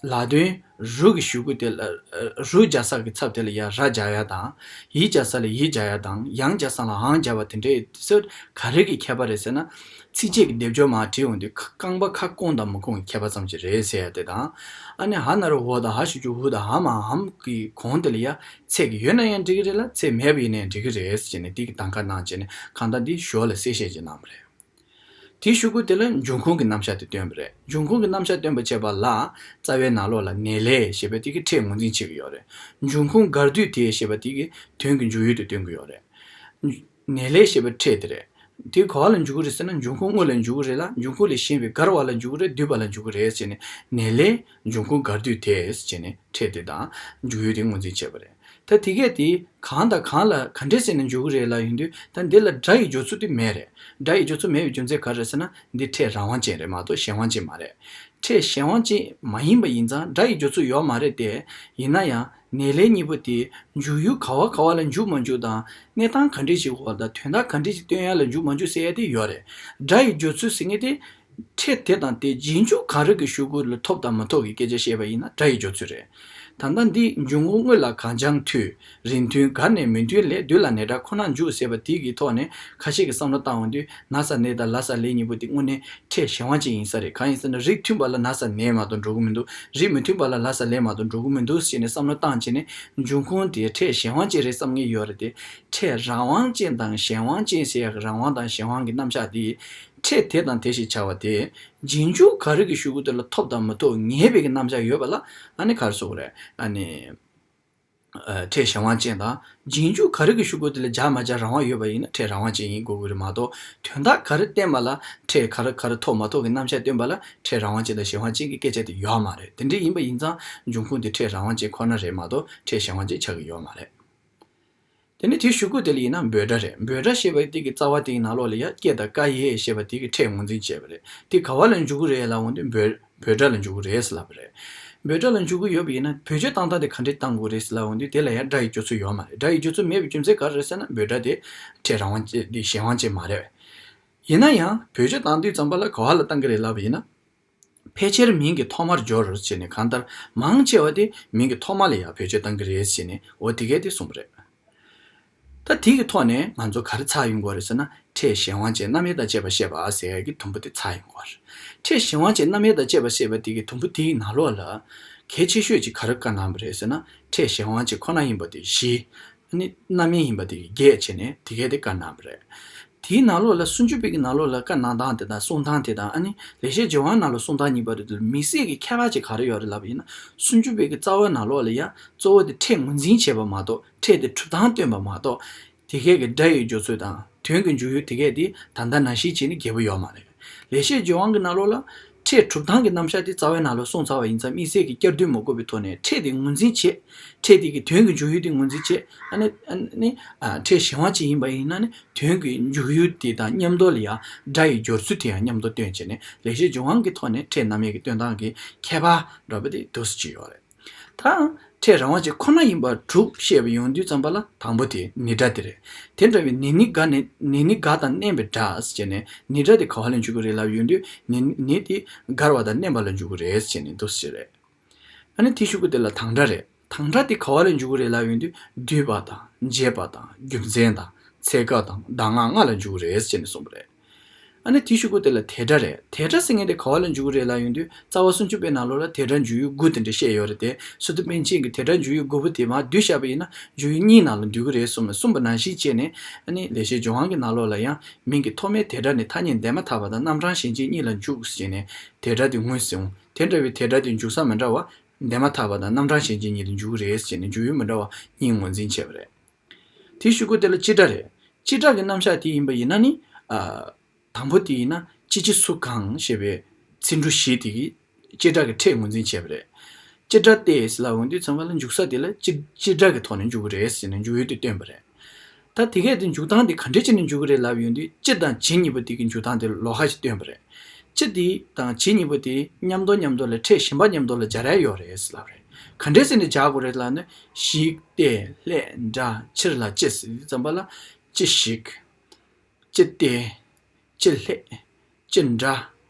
ལ་དོན་རུ་གི་གཞུག་གུ་དེ་ལ། རུ་སྦྱར་ས་གི་ཚབ་དེ་ལ་ཡ་ར་སྦྱར་ཡ་དང་། ཡི་སྦྱར་ས་ལ་ཡི་སྦྱར་ཡ་དང་ཡང་སྦྱར་ས་ལ་འང་སྦྱར་བ་དེ་འདྲའི་ཚུལ་ག་རེ་གི་ཁྱད་པར་རེད་ཟེར་ན། ཚིགས་བཅད་ཀྱི་སྡེབ་སྦྱོར་མར་བྲིས་ཡོང་དུས་ཁ་རྐང་པ་ཁ་སྐོང་དང་མི་སྐོང་གི་ཁྱད་པར་ཙམ་ཅིག་རེད་ཟེར་ཡ་དེ་དང་། ཨ་ནི་འ་ན་རོ་འོ་དང་འ་ཞབས་ཀྱུ་འུ་དང་འ་མ་འམ་གི་གོང་དེ་ལ་ཡ་ཚད་ཀྱི་ཡོད་ན་ཡང་འགྲིག་གི་རེད་ལ་ཚད་མེད་པ་ཡིན་ན་ཡང་འགྲིག་གི་རེད་ཟེར་ནས་དེ་གི་གདམ་ག་གནང་བྱས་ནས་གང་ལྟར་འདི་ཞོར་ལ་གསལ་བཤད་ཅིག་གནང་བ་རེད། དེའི་གཞུག་གུ་དེ་ལ་འབྱུང་ཁུངས་ཀྱི་རྣམ་གཞག་དེ་སྟོན་པ་རེད། འབྱུང་ཁུངས་ཀྱི་རྣམ་གཞག་སྟོན་པར་བྱེད་པ་ལ་རྩ་བའི་ནང་ལོགས་ལ་ནས་ལས་ཞེས་པའི་དེ་གི་ཕྲད་ངོས་འཛིན་བྱེད་ཀྱི་ཡོད་རེད། འབྱུང་ཁུངས་གར་སྡུད་དེ་ཞེས་པ་དེ་གི་དོན་གྱི་འཇུག་ཡུལ་དུ་སྟོན་གྱི་ཡོད་རེད། ནས་ལས་ཞེས་པའི་ཕྲད་དེ་རེད། དེ་ག་བ་ལ་འཇུག་གི་རེད་ཟེར་ན། འབྱུང་ཁུངས་དངོས་ལ་འཇུག་གི་རེད་ལ། འབྱུང་ཁུངས་ལས་གཞན་པའི་འགལ་བ་ལ་འཇུག་གི་རེད། སྡུད་པ་ལ་འཇུག་གི་རེད་ཟེར་ནས། ནས་ལས་འབྱུང་ཁུངས་འགལ་སྡུད་དེ་ཟེར་ནས་ཕྲད་དེ་དང་འཇུག་ཡུལ་དེ་ངོས་འཛིན་བྱས་པ་རེད། ད་དེ་གས་དེ་གང་དང་གང་ལ་ག་འདྲས་ཟེར་ནས་འཇུག་གི་རེད་ལབ་ཡོང་དུས། ད་འདི་ལ་སྒྲ་ཡི་སྦྱོར་ཚུལ་དེ་མེད་རེད། སྒྲ་ཡི་སྦྱོར་ཚུལ་མེད་པའི་རྒྱུ་མཚན་ག་རེ་རེད་ཟེར་ན། འདི་ཕྲད་རང་དབང་ཅན་རེད་མ་གཏོགས་གཞན་དབང་ཅན་མ་རེད། ཕྲད་གཞན་དབང་ཅན་མ་ཡིན་པ་ཡིན་ཙང་སྒྲ་ཡི་སྦྱོར་ཚུལ་ཡོད་མ་རེད་དེ། ཡིན་ན་ཡང་ནས་ལས་གཉིས་པོ་དེ་འཇུག་ཡུལ་ག་བ་ག་བ་ལ་འཇུག་མ་འཇུག་དང་། གནས་སྟངས་ག་འདྲས་ཤིག་འོག་དང་དོན་དག་ག་འདྲས་ཤིག་སྟོན་ཡ་ལ་འཇུག་མ་འཇུག་ཟེར་ཡ་དེ་ཡོད་རེད། སྒྲ་ཡི་སྦྱོར་ཚུལ་ཟེར་མཁན་དེ་ཕྲད་དེ་དང་དེ་རྗེས་འཇུག་ག་རེ་གི་ཤུ་གུ་ལ་ཐོབ་དང་མ་ཐོབ་ཀྱི་སྐད་ཆ་བཤད་པ་ཡིན་ན་སྒྲ་ཡི་སྦྱོར་ཚུལ་རེད། ད་ལྟ་འདི་འབྱུང་ཁུངས་དངོས་ལ་གང་འཆང་འཐུས། རིགས་མཐུན་འགལ་ནས་མི་མཐུན་ལས། སྡུད་ལ་ནས་སྒྲ་ཁོ་ན་འཇུག་ཟེར་བ་དེ་གི་ཐོག་ནས་ཁ་ཤས་ཀྱིས་བསམ་བློ་བཏང་ཡོང་དུས། ན་ས་ནས་དང་ལ་ས་ལས་གཉིས་པོ་དེ་དངོས་གནས་ཕྲད་གཞན་དབང་ཅན་ཡིན་ས་རེད། གང་ཡིན་ཟེར་ན། རིགས་མཐུན་པ་ལ་ན་ས་ནས་མ་གཏོགས་འགྲོ་གི་མི་འདུག་རིགས་མི་མཐུན་པ་ལ་ལ་ས་ལས་མ་གཏོགས་འགྲོ་གི་མི་འདུག་ཟེར་ནས་བསམ་བློ་བཏང་བྱས་ནས། འབྱུང་ཁུངས་དེ་ཕྲད་གཞན་དབང་ཅན་རེད་བསམ་མཁན་ཡོད་རེད་དེ། ཕྲད་རང་དབང་ཅན་དང་གཞན་དབང་ཅན་ཟེར་ཡག་གི་རང་དབང་དང་གཞན་དབང་གི་རྣམ་གཞག་དེ། ཕྲད་དེ་དང་དེ་ཞེས་བྱ་བ་དེ་རྗེས་འཇུག་ག་རེ་གི་ཤུ་གུ་དེ་ལ་ཐོབ་དང་མ་ཐོབ་ངེས་པའི་གི་རྣམ་གཞག་ཡོད་པ་ལ། ཨ་ནི་ག་རེ་ཟེར་དགོས་རེད། ཨ་ནི། ཨ། ཕྲད་གཞན་དབང་ཅན་དང་། རྗེས་འཇུག་ག་རེ་གི་ཤུ་གུ་དེ་ལ་སྦྱར་མ་སྦྱར་རང་དབང་ཡོད་པ་ཡིན་ན་ཕྲད་རང་དབང་ཅན་ཡིན་དགོས་ཀྱི་རེད་མ་གཏོགས། དོན་དག་ག་རེ་བསྟན་པ་ལ་ཕྲད་ག་རེ་ག་རེ་ཐོབ་མ་ཐོབ་ཀྱི་རྣམ་གཞག་སྟོན་པ་ལ་ཕྲད་རང་དབང་ཅན་དང་གཞན་དབང་ཅན་གྱི་སྐད་ཆ་དེ་ཡོད་མ་རེད། དེ་འདྲ་ཡིན་པ་ཡིན་ཙང་འབྱུང་ཁུངས་དེ་ཕྲད་རང་དབང་ཅན་ཁོ་ན་རེད་མ་གཏོགས་ཕྲད་གཞན་དབང་ཅན་ཆགས་ཀྱི་ཡོད་མ་རེད། དེ་ནས་དེའི་ཤུ་གུ་དེ་ལ་ཡིན་ན་འབོད་སྒྲ་རེད། འབོད་སྒྲ་ཞེས་པ་དེ་གི་རྩ་བ་དེ་གི་ནང་ལོགས་ལ་ཡ་ཀྱེ་དང་ཀ་ཡེ་ཞེས་པ་དེ་གི་ཕྲད་ངོས་འཛིན་བྱས་པ་རེད། དེ་ག་བ་ལ་འཇུག་གི་རེད་ལབ་འོང་དུས། འབོད་འབོད་སྒྲ་ལ་འཇུག་གི་རེད་ཟེར་ལབ་པ་རེད། འབོད་སྒྲ་ལ་འཇུག་གི་ཡོད་པ་ཡིན་ན་བེད་སྤྱོད་བཏང་སྟངས་དེ་ག་འདྲས་བཏང་དགོས་རེད་ཟེར་ལབ་འོང་དུས། དེ་ལ་ཡང་སྒྲ་ཡི་སྦྱོར་ཚུལ་ཡོད་མ་རེད། སྒྲ་ཡི་སྦྱོར་ཚུལ་མེད་པའི་རྒྱུ་མཚན་ག་རེ་རེད་ཟེར་ན། འབོད་སྒྲ་དེ་ཕྲད་རང་དབང་ཅན་དེ་གཞན་དབང་ཅན་མ་རེད། ཡིན་ན་ཡང་བེད་སྤྱོད་བཏང་དུས་ཙམ་པ་ལ་ག་བ་ལ་བཏང་གི་རེད་ལབ་པ་ཡིན་ན། ཕལ་ཆེར་མིང་གི་ཐོག་མར་སྦྱོར་ཞེས་ནས། གང་ལྟར་མང་ཆེ་བ་དེ་མིང་གི་ཐོག་མ་ལ་ཡང་བེད་སྤྱོད་བཏང་གི་རེད་ཞེས་ནས། འོ་དེ་གས་དེ་གསུངས་པ་རེད། ད་དེ་གི་ཐོག་ནས་ང་ཚོ་ག་རེ་ཚར་ཡོང་དགོས་རེད་ཟེར་ན། ཕྲད་གཞན་དབང་ཅན་རྣམ་དབྱེ་དང་བཅས་པ་བཤད་པ་ཟེར་ཡག་གི་དུམ་བུ་དེ་ཚར་ཡོང་དགོས་རེད། ཕྲད་གཞན་དབང་ཅན་རྣམ་དབྱེ་དང་བཅས་པ་བཤད་པ་དེ་གི་དུམ་བུ་དེའི་ནང་ལོགས་ལ་གལ་ཆེ་ཤོས་ཅིག་ག་རེ་བཀའ་གནང་བ་རེད་ཟེར་ན། ཕྲད་གཞན་དབང་ཅན་ཁོ་ན་ཡིན་པ་དེ་བཞི། ཨ་ནི་རྣམ་དབྱེ་ཡིན་པ་དེ་གི་བརྒྱད་བྱས་ནས་དེ་གས་དེ་བཀའ་གནང་བ་རེད། དེའི་ནང་ལོགས་ལ་སུམ་ཅུ་པའི་གི་ནང་ལོགས་ལ་བཀའ་གནང་སྟངས་དེ་དང་གསུང་སྟངས་དེ་དང་། ཨ་ནི་ལེགས་བཤད་ལྗོན་དབང་ནང་ལ་གསུང་སྟངས་གཉིས་པ་རེད། དམིགས་བསལ་གྱི་ཁྱད་པར་ཅིག་ག་རེ་ཡོད་རེད་ལབ་པ་ཡིན་ན། སུམ་ཅུ་པའི་གི་རྩ་བའི་ནང་ལོགས་ལ་ཡང་གཙོ་བོ་དེ་ཕྲད་ངོས་འཛིན་བྱས་པ་མ་གཏོགས། ཕྲད་དེ་གྲུབ་སྟངས་སྟོན་པ་མ་གཏོགས། དེ་གས་ཀྱི་སྒྲ་ཡི་སྦྱོར་ཚུལ་དང་དོན་གྱི་འཇུག་ཡུལ་དེ་གས་དེ་ད་ལྟ་ནང་བཞིན་བྱས་ནས་རྒྱས་པོ་ཡོད་མ་རེད། ལེགས་བཤད་ལྗོན་དབང་གི་ནང་ལོགས་ལ་ཕྲད་གྲུབ་སྟངས་ཀྱི་རྣམ་གཞག་དེ་རྩ་བའི་ནང་ལ་གསུངས་ཚར་བ་ཡིན་ཙང་། དམིགས་བསལ་གྱི་བསྐྱར་ཟློས་མ་དགོས་པའི་ཐོག་ནས་ཕྲད་དེ་ངོས་འཛིན་བྱས། ཕྲད་དེ་གི་དོན་གྱི་འཇུག་ཡུལ་དེ་ངོས་འཛིན་བྱས། ཨ་ནི་ཨ་ནི་ཨ་ཕྲད་གཞན་དབང་ཅན་ཡིན་པ་ཡིན་ན་ནི་དོན་གྱི་འཇུག་ཡུལ་དེ་དང་མཉམ་དུ་ལ་ཡང་སྒྲ་ཡི་སྦྱོར་ཚུལ་དེ་ཡང་མཉམ་དུ་སྟོན་བྱས་ནས། ལེགས་བཤད་ལྗོན་དབང་གི་ཐོག་ནས་ཕྲད་རྣམ་དབྱེ་གི་སྟོན་སྟངས་ཀྱི་ཁྱད་པར་འདྲ་པོ་དེ་འདུག་སེ་ཅིག་ཡོད་རེད། ད་ཕྲད་རང་དབང་ཅན་ཁོ་ན་ཡིན་པ་དྲུག་བཤད་པ་ཡོང་དུས་ཙམ་པ་ལ། དང་པོ་དེ་ནས་སྒྲ་དེ་རེད། དེ་འདྲ་བའི་ནས་ནི་འགལ་ནས། ནས་ནི་འགལ་དང་བརྣན་པའི་སྒྲ་ཟེར་ནས། ནས་སྒྲ་དེ་ག་བ་ལ་འཇུག་གི་རེད་ལབ་ཡོང་དུས། ནས་ནས་དེ་འགལ་བ་དང་བརྣན་པ་ལ་འཇུག་གི་རེད་ཟེར་ནས་འདུག་སེ་རེད། ཨ་ནི་དེའི་གཞུག་གུ་དེ་ལ་དང་སྒྲ་རེད། དང་སྒྲ་དེ་ག་བ་ལ་འཇུག་གི་རེད་ལབ་ཡོང་དུས། བསྡུས་པ་དང་རྗེས་དཔག་དང་རྒྱུ་མཚན་དང་ཚེ་སྐབས་དང་གདམས་ངག་ལྔ་ལ་འཇུག་གི་རེད་ཟེར་ནས་གསུངས་པ་རེད། ཨ་ནི་དེའི་གཞུག་གུ་དེ་ལ་དེ་སྒྲ་རེད། དེ་སྒྲ་ཟེར་མཁན་དེ་ག་བ་ལ་འཇུག་གི་རེད་ལབ་ཡོང་དུས། རྩ་བ་སུམ་ཅུ་པའི་ནང་ལོགས་ལ་དེ་སྒྲ་འཇུག་ཡུལ་དགུ་དེ་འདྲ་བཤད་ཡོད་རེད་དེ། སི་ཏུ་པཎ་ཆེན་གྱིས་དེ་སྒྲ་འཇུག་ཡུལ་དགུ་པོ་དེ་མར་བསྡུས་བཞག་པ་ཡིན་ན་འཇུག་ཡུལ་གཉིས་ནང་ལ་འདུས་ཀྱི་རེད་གསུངས་ནས། གསུངས་པ་ནང་བཞིན་བྱས་ནས། ཨ་ནི་ལེགས་བཤད་ལྗོན་དབང་གི་ནང་ལོགས་ལ་ཡང་། མིང་གི་ཐོག་མའི་དེ་སྒྲ་ནི་ཐ་སྙད་འདས་མ་ཐག་པ་དང་རྣམ་གྲངས་གཞན་ཅན་གཉིས་ལ་འཇུག་ཟེར་ནས། དེ་སྒྲ་དེ་ངོས་ཟིན། དེ་འདྲ་བའི་དེ་སྒྲ་དེ་འཇུག་ས་མི་འདྲ་བ། འདས་མ་ཐག་པ་དང་རྣམ་གྲངས་གཞན་ཅན་གཉིས་ལ་འཇུག་གི་རེད་ཟེར་ནས་འཇུག་ཡུལ་མི་འདྲ་བ་གཉིས་ངོས་འཛིན་བྱས་པ་རེད། དེའི་གཞུག་གུ་དེ་ལ་སྤྱི་སྒྲ་རེད། སྤྱི་སྒྲ་གི་རྣམ་གཞག་དེ་ཡིན་པ་ཡིན་ན་ནི། ཨ། དང་པོ་དེ་ཡིན་ན་སྤྱི་སྤྱི་སུ་གང་ཞེས་པའི་ཚིག་འབྲུ་བཞི་དེ་གིས་སྤྱི་སྒྲ་གི་ཕྲད་ངོས་འཛིན་བྱས་པ་རེད། སྤྱི་སྒྲ་སྟེ་ཟེར་ལབ་ཡོང་དུས་ཙམ་པ་ལ་འཇུག་ས་དེ་ལ་སྤྱི་སྤྱི་སྒྲ་གི་ཐོག་ནས་འཇུག་གི་རེད་ཟེར་ནས་འཇུག་ཡུལ་དེ་སྟོན་པ་རེད། ད་དེ་གས་དེ་འཇུག་སྟངས་དེ་ག་འདྲས་བྱས་ནས་འཇུག་གི་རེད་ལབ་ཡོང་དུས། སྤྱི་དང་བྱེད་གཉིས་པོ་དེ་གི་འཇུག་སྟངས་དེ་ལོགས་ཀ་ཞིག་སྟོན་པ་རེད། སྤྱི་དེ་དང་བྱེད་གཉིས་པོ་དེ་མཉམ་དུ་མཉམ་དུ་ལ་ཕྲད་གཞན་པ་མཉམ་དུ་ལ་སྦྱར་ཡ་ཡོད་རེད་ཟེར་ལབ་རེད། ག་འདྲས་ཟེར་ནས་སྦྱར་དགོས་རེད་ལབ་ན། ཞིག་སྟེ་ལྷས་འདྲ་ཕྱིར་ལ་ཅི་ཟེར་དུས་ཙམ་པ་ལ། ཅི་ཞིག་ཅི་སྟེ། ཅི་ལྷས། ཅི་འདྲ།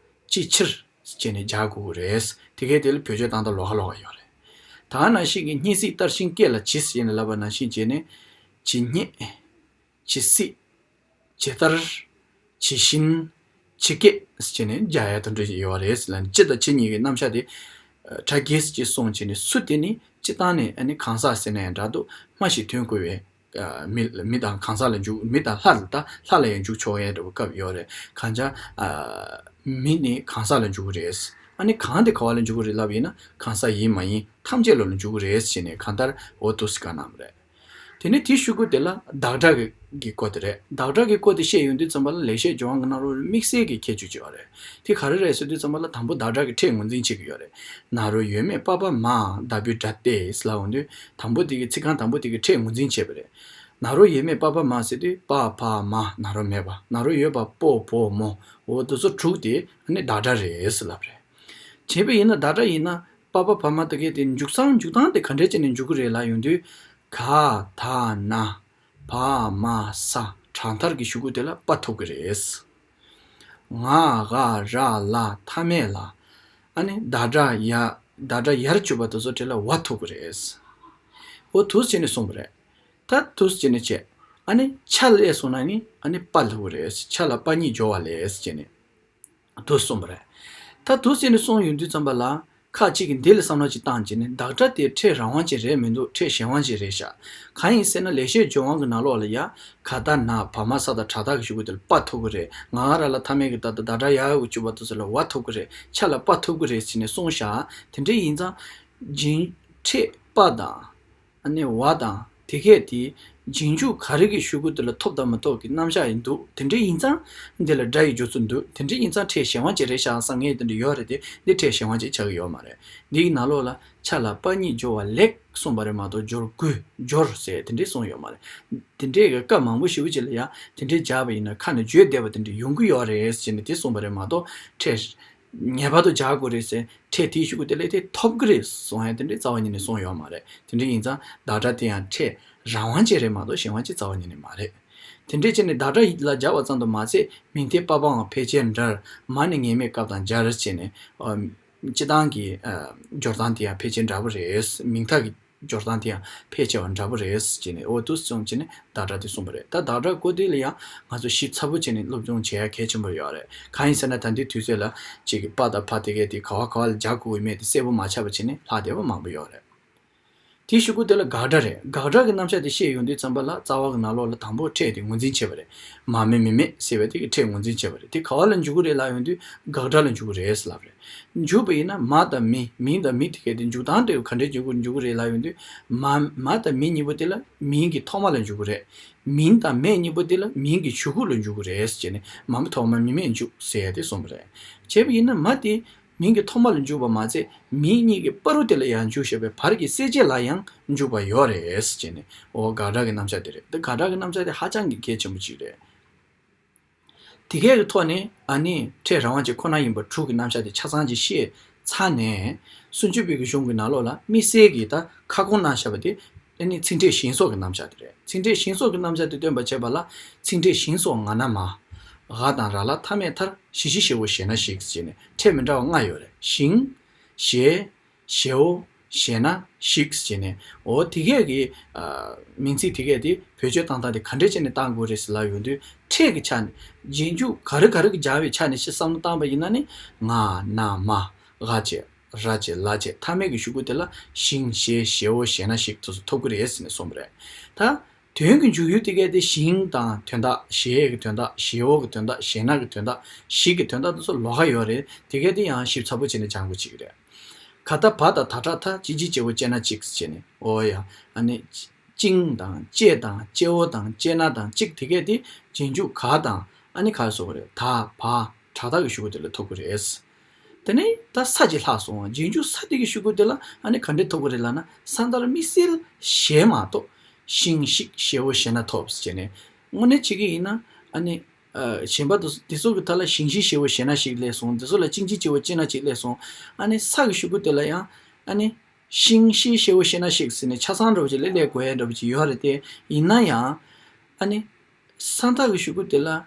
ཅི་ཕྱིར་བྱས་ནས་སྦྱར་དགོས་ཀྱི་རེད། དེ་གས་དེ་ལ་བེད་སྤྱོད་བཏང་སྟངས་ལོགས་ཀ་ལོགས་ཀ་ཡོད་རེད། ད་ནང་བཞིན་གྱི་སྙེད་སྲིད་ལྟར་ཤིང་སྐེད་ལ་གྱིས་ཟེར་ནས་ལབ་པ་ནང་བཞིན་བྱས་ནས། གྱིས་སྙེད། གྱིས་སྲིད། ཇི་ལྟར། ཇི་བཞིན། ཇི་སྐད་ཟེར་ནས་སྦྱར་ཡ་དེ་འདྲ་ཡོད་རེད་ཟེར་ལབ་ནས། སྤྱི་དང་བྱེད་གཉིས་ཀྱི་རྣམ་གཞག་དེ་ཁྲ་གིས་ཅིག་གསུངས་བྱས་ནས། སུ་དེ་ནི་སྤྱི་བཏང་ནས། ཨ་ནི་གང་ཟག་ཟེར་ན་ཡང་འདྲ་འདུག་སྨྲ་ཞིང་དོན་གོ་བའི། ཨ། མི་མི་དང་གང་ཟག་ལ་འཇུག་མི་དང་ལྷ་ལ། ད་ལྷ་ལ་ཡང་འཇུག་ཆོག་ཡ་འདྲ་བོ་སྐབས་ཡོད་རེད། གང་ཅི། ཨ། མི་ནི་གང་ཟག་ལ་འཇུག་གི་རེད། ཨ་ནི་གང་དེ་ག་བ་ལ་འཇུག་གི་རེད་ལབ་ཡིན་ན། གང་ཟག་ཡིན་མ་ཡིན་ཐམས་ཅད་ལ་ལ་འཇུག་གི་རེད་ཟེར་ནས་གང་ལྟར་འོ་འདུག་སེ་བཀའ་གནང་བ་རེད། དེ་ནས་དེའི་ཤོག་གུ་དེ་ལ་བདག་སྒྲ་གི་གི་སྐོར་དེ་རེད། བདག་སྒྲ་གི་སྐོར་དེ་བཤད་ཡོང་དུས་ཙམ་པ་ལ་ལེགས་བཤད་ལྗོན་དབང་གི་ནང་ལོགས་དམིགས་བསལ་གྱི་ཁྱད་ཆོས་ཅིག་ཡོད་རེད། དེ་ག་རེ་རེད་ཟེར་དུས་ཙམ་པ་ལ་དང་པོ་བདག་སྒྲ་གི་ཕྲད་ངོས་འཛིན་བྱེད་ཀྱི་ཡོད་རེད། ན་རོ་ཡོད་མེད་པ་ཕ་མ་ད་བུའི་སྒྲ་སྟེ་ལབ་ཡོང་དུས་དང་པོ་དེ་གི་ཚིག་རྐང་དང་པོ་དེ་གི་ཕྲད་ངོས་འཛིན་བྱས་པ་རེད། ན་རོ་ཡོད་མེད་པ་ཕ་མ་ཟེར་དུས་པ་ཕ་མ་ན་རོ་མེད་པ། ན་རོ་ཡོད་པ་པོ་བོ་མོ། འོ་དེ་ཚོ་དྲུག་དེ་ནི་བདག་སྒྲ་རེད་ཟེར་ལབ་རེད། བྱས་པ་ཡིན་ན་བདག་སྒྲ་ཡིན་ན་པ་ཕ་བ་མ་དེ་གའི་དེ་འཇུག་སྟངས་འཇུག་སྟངས་དེ་ག་འདྲས་བྱས་ནས་འཇུག་གི་རེད་ལབ་ཡོང་དུས། ག་ད་ན་བ་མ་ས། དྲག་མཐར་གྱི་ཤོག་གུ་དེ་ལ་པ་ཐུག་གི་རེད། ང་ག་ར་ལ་མཐའ་མེད་ལ། ཨ་ནི་བདག་སྒྲ་ཡ་བདག་སྒྲ་ཡར་གྱུར་པ་དེ་ཚོ་དེ་ལ་བ་ཐུག་གི་རེད། འོ་དུས་བྱས་ནས་གསུངས་པ་རེད། ད་དུས་བྱས་ནས་བྱས། ཨ་ནི་ཆ་ལས་སོང་ན་ནི་ཨ་ནི་པ་ལྷུག་རེད། ཆ་ལ་པ་གཉིས་སྦྱོར་བ་ལས་བྱས་ནས་དུས་གསུངས་པ་རེད། ད་དུས་བྱས་ནས་གསུངས་ཡོང་དུས་ཙམ་པ་ལ་ཁ་ཅིག་གིས་འདི་ལ་བསམ་བློ་ཅིག་བཏང་བྱས་ནས་བདག་སྒྲ་དེ་ཕྲད་རང་དབང་ཅན་རེད་མི་འདུག་ཕྲད་གཞན་དབང་ཅན་རེད་ཤག་གང་ཡིན་ཟེར་ན་ལེགས་བཤད་ལྗོན་དབང་གི་ནང་ལོགས་ལ་ཡ་ག་ད་ན་བ་མ་ས་དང་དྲག་མཐའ་གི་ཤོག་གུ་དེ་ལ་པ་ཐུག་གི་རེད། ང་ང་ར་ལ་མཐའ་མེད་ཀྱི་ད་ད་བདག་སྒྲ་ཡ་གི་གྱུར་པ་དེ་ཚོ་ལ་བ་ཐུག་གི་རེད། ཆ་ལ་པ་ཐུག་གི་རེད་ཟེར་ནས་གསུངས་ཤག་དེ་འདྲ་ཡིན་ཙང་རྗེས་ཕྲད་པ་དང་། ཨ་ནི་བ་དང་དེ་གས་དེ་རྗེས་འཇུག་ག་རེ་གི་ཤོག་གུ་དེ་ལ་ཐོབ་དང་མི་ཐོབ་ཀྱི་རྣམ་གཞག་ཡིན་འདུག་དེ་འདྲ་ཡིན་ཙང་འདི་ལ་སྒྲ་ཡི་སྦྱོར་ཚུལ་འདུག་དེ་འདྲ་ཡིན་ཙང་ཕྲད་གཞན་དབང་ཅན་རེད་ཤག་བསམ་མཁན་དེ་འདྲ་ཡོད་རེད་དེ། འདི་ཕྲད་གཞན་དབང་ཅན་ཆགས་ཀྱི་ཡོད་མ་རེད། འདི་ཡི་ནང་ལོགས་ལ་ཆ་ལ་པ་གཉིས་སྦྱོར་བ་ལེགས་གསུངས་པ་རེད་མ་གཏོགས་སྦྱོར་དགོས་སྦྱོར་ཟེར་དེ་འདྲ་གསུངས་ཡོད་མ་རེད། དེ་འདྲའི་གི་སྐབས་མང་པོ་ཞེ་པོ་ཅིག་ལ་ཡང་དེ་འདྲའི་སྦྱར་བ་ཡིན་ན་ཁ་ནས་བརྗོད་བདེ་བ་དེ་འདྲ་ཡོང་གི་ཡོད་རེད་ཟེར་ནས་དེ་གསུངས་པ་རེད་མ་གཏོགས་ཕྲད། ངེས་པར་དུ་སྦྱར་དགོས་རེད་ཟེར་ཕྲད་དེའི་ཤོག་གུ་དེ་ལས་དེ་ཐོབ་གི་རེད་གསུང་ཡ་དེ་འདྲའི་རྩ་བ་ཉིད་ནས་གསུངས་ཡོད་མ་རེད། དེ་འདྲ་ཡིན་ཙང་བདག་སྒྲ་དེ་ཡང་ཕྲད་རང་དབང་ཅན་རེད་མ་གཏོགས་གཞན་དབང་ཅན་རྩ་བ་ཉིད་ནས་མ་རེད། དེ་འདྲས་བྱས་ནས་བདག་སྒྲ་ལ་སྦྱར་བ་ཙམ་དུ་མ་ཟད་མིང་མཐའི་པ་ཕའང་ཕལ་ཆེར་འདྲ། མ་ནི་ངེས་མེད་སྐབས་དང་སྦྱར་བྱས་ནས། ཨ། སྤྱི་བཏང་གི་ཨ་སྦྱོར་སྟངས་དེ་ཡང་ཕལ་ཆེར་འདྲ་པོ་རེད། མིང་མཐའ་གི་སྦྱོར་སྟངས་དེ་ཡང་ཕལ་ཆེ་བ་འདྲ་པོ་རེད་ཅེས་ནས་འོ་དུས་ཙམ་བྱས་ནས་བདག་སྒྲ་དེ་གསུངས་པ་རེད། ད་བདག་སྒྲ་གོ་དུས་ལ་ཡང་ང་ཚོ་ཞིབ་ཚགས་པོ་བྱས་ནས་སློབ་སྦྱོང་བྱེད་ཡ་གལ་ཆེན་པོ་ཡོད་རེད། གང་ཡིན་ཟེར་ན་ད་ལྟའི་དུས་ཚོད་ལ་ཅིག་གི་པ་དང་ཕ་དེ་གས་དེ་ག་བ་ག་བ་ལ་སྦྱར་དགོས་ཀྱི་མེད་དེ་གསལ་པོ་མ་ཆགས་པ་བྱས་ནས་ལྷག་བསྡད་པ་མང་པོ་ཡོད་རེད། དེའི་ཤོག་གུ་དེ་ལ་དགག་སྒྲ་རེད། དགག་སྒྲ་གི་རྣམ་གཞག་དེ་བཤད་ཡོང་དུས་ཙམ་པ་ལ་རྩ་བ་གི་ནང་ལོགས་ལ་དང་པོ་ཕྲད་དེ་ངོས་འཛིན་བྱས་པ་རེད། མ་མེད་མི་མེད་ཟེར་བའི་དེ་གི་ཕྲད་ངོས་འཛིན་བྱས་པ་རེད། དེ་ག་བ་ལ་འཇུག་གི་རེད་ལབ་ཡོང་དུས་དགག་སྒྲ་ལ་འཇུག་གི་རེད་ལབ་རེད། འཇུག་པ་ཡིན་ན་མ་དང་མི་མིང་དང་མི་དེ་གས་དེ་འཇུག་སྟངས་དེ་ག་འདྲས་འཇུག་གི་འཇུག་གི་རེད་ལབ་ཡོང་དུས་མ་མ་དང་མི་གཉིས་པོ་དེ་ལ་མིང་གི་ཐོག་མ་ལ་འཇུག་གི་རེད། མིང་དང་མེད་གཉིས་པོ་དེ་ལ་མིང་གི་གཞུག་གུ་ལ་འཇུག་གི་རེད་ཟེར་ནས་མ་མི་ཐོག་མ་མི་མེད་འཇུག་ཟེར་ཡ་དེ་གསུངས་པ་རེད། བྱས་པ་ཡིན་ན་མ་དེ་མིང་གི་ཐོག་མ་ལ་འཇུག་པ་མ་ཚད་མིང་གཉིས་ཀྱི་བར་དུ་དེ་ལ་ཡང་འཇུག་བཞག་པའི་བར་གྱི་གསལ་བྱེད་ལ་ཡང་འཇུག་པ་ཡོད་རེད་ཟེར་ནས་འོ་དགག་སྒྲ་གི་རྣམ་གཞག་དེ་རེད། འདི་དགག་སྒྲ་གི་རྣམ་གཞག་དེ་ཧ་ཅང་གི་གལ་ཆེན་པོ་ཅིག་རེད། དེ་གས་ཀྱི་ཐོག་ནས་ཨ་ནི་ཕྲད་རང་དབང་ཅན་ཁོ་ན་ཡིན་པ་དྲུག་གི་རྣམ་གཞག་དེ་ཆ་ཚང་ཅིག་བཤད་ཚར་ནས་སུམ་ཅུ་པའི་གི་གཞུང་གི་ནང་ལོགས་ལ་དམིགས་བསལ་གྱི་ད་ཁ་སྐོང་གནང་བཞག་པ་དེ་ཨ་ནི་ཚིག་ཕྲད་ཞིང་སོགས་ཀྱི་རྣམ་གཞག་དེ་རེད། ཚིག་ཕྲད་ཞིང་སོགས་ཀྱི་རྣམ་གཞག་དེ་སྟོན་པར་བྱེད་པ་ལ་ཚིག་ཕྲད་ཞིང་སོགས་ང་ན་མ། འ་དང་ར་ལ་མཐའ་མེད་མཐར་ཞི་ཞི་ཞེ་བོ་ཞེ་ན་ཞིག་ཅེས་ནས་ཕྲད་མི་འདྲ་བ་ལྔ་ཡོད་རེད། ཞིང་། ཞེ། ཞེའོ། ཞེ་ན་ཞིག་ཅེས་ནས་འོ་དེ་གས་ཀྱི་ཨ་མིང་ཚིག་དེ་གས་དེ་བེད་སྤྱོད་བཏང་སྟངས་དེ་ག་འདྲས་བྱས་ནས་བཏང་དགོས་རེད་ཟེར་ལབ་ཡོང་དུས་ཕྲད་ཀྱི་ཆ་ནས་རྗེས་འཇུག་ག་རེ་ག་རེ་གི་སྦྱར་བའི་ཆ་ནས་ཞིག་བསམ་བློ་བཏང་པ་ཡིན་ན་ནི་ང་ན་མ་འ་བྱས། ར་བྱས་ལ་བྱས་མཐའ་མེད་ཀྱི་ཤོག་གུ་དེ་ལ་ཞིང་ཞེ་ཞེའོ་ཞེ་ན་ཞིག་དེ་ཚོ་ཐོབ་ཀྱི་རེད་ཟེར་ནས་གསུངས་པ་རེད། ད་དོན་གྱི་འཇུག་ཡུལ་དེ་གས་དེ་ཞིང་དང་དོན་དག་ཞེ་གི་དོན་དག་ཞེའོ་གི་དོན་དག་ཞེ་ན་གི་དོན་དག་ཞིག་གི་དོན་དག་དེ་ཚོ་ལོགས་ཀ་ཡོད་རེད། དེ་གས་དེ་ཡང་ཞིབ་ཚགས་པོ་བྱས་ནས་སྦྱང་དགོས་ཀྱི་རེད། ག་ད་བ་དང་ད་དྲག་མཐའ་ཅི་ཅི་ཅི་བོ་ཅེ་ན་ཅིག་ཟེར་ནས་འོ་ཡ་ཨ་ནི། ཅིང་དང་ཅེ་དང་ཅེའོ་དང་ཅེ་ན་དང་ཅིག་དེ་གས་དེ་རྗེས་འཇུག་ག་དང་ཨ་ནི་ག་རེ་ཟེར་དགོས་རེད། ད་བ་དྲག་མཐའ་གི་ཤོག་གུ་དེ་ལ་ཐོབ་ཀྱི་རེད། དེ་ནས་ད་ས་ཅིག་ལྷག་སོང་། རྗེས་འཇུག་ས་དེ་གི་ཤོག་གུ་དེ་ལ་ཨ་ནི་ག་འདྲས་ཐོབ་ཀྱི་རེད་ལབ་ན་ས་མཐར་དམིགས་བསལ་ཞེས་མ་གཏོགས་ཞིང་ཞིག་ཞེའོ་ཞེ་ན་ཐོབ་ཟེར་ནས་དངོས་གནས་བྱེད་ཀྱི་ཡིན་ན་ཨ་ནི། གཞན་པ་དེ་དེ་ཚོ་གི་ཐད་ལ་ཞིང་ཞིག་ཞེའོ་ཞེ་ན་ཞིག་སླེབས་སོང་། དེ་ཚོ་ལ་ཅིང་ཅི་ཅི་བོ་ཅེ་ན་ཅིག་སླེབས་སོང་། ཨ་ནི་ས་གི་ཤོག་གུ་དེ་ལ་ཡང་ཨ་ནི། ཤིང་ཤི་ཤེའོ་ཤེ་ན་ཤིག་ཟེར་ནས་ཆ་ཚང་འདྲ་བོ་ཅིག་ལས་ལས་གོ་ཡ་འདྲ་བོ་ཅིག་ཡོད་རེད་དེ། ཡིན་ན་ཡང་། ཨ་ནི། ས་མཐའ་གི་ཤོག་གུ་དེ་ལ།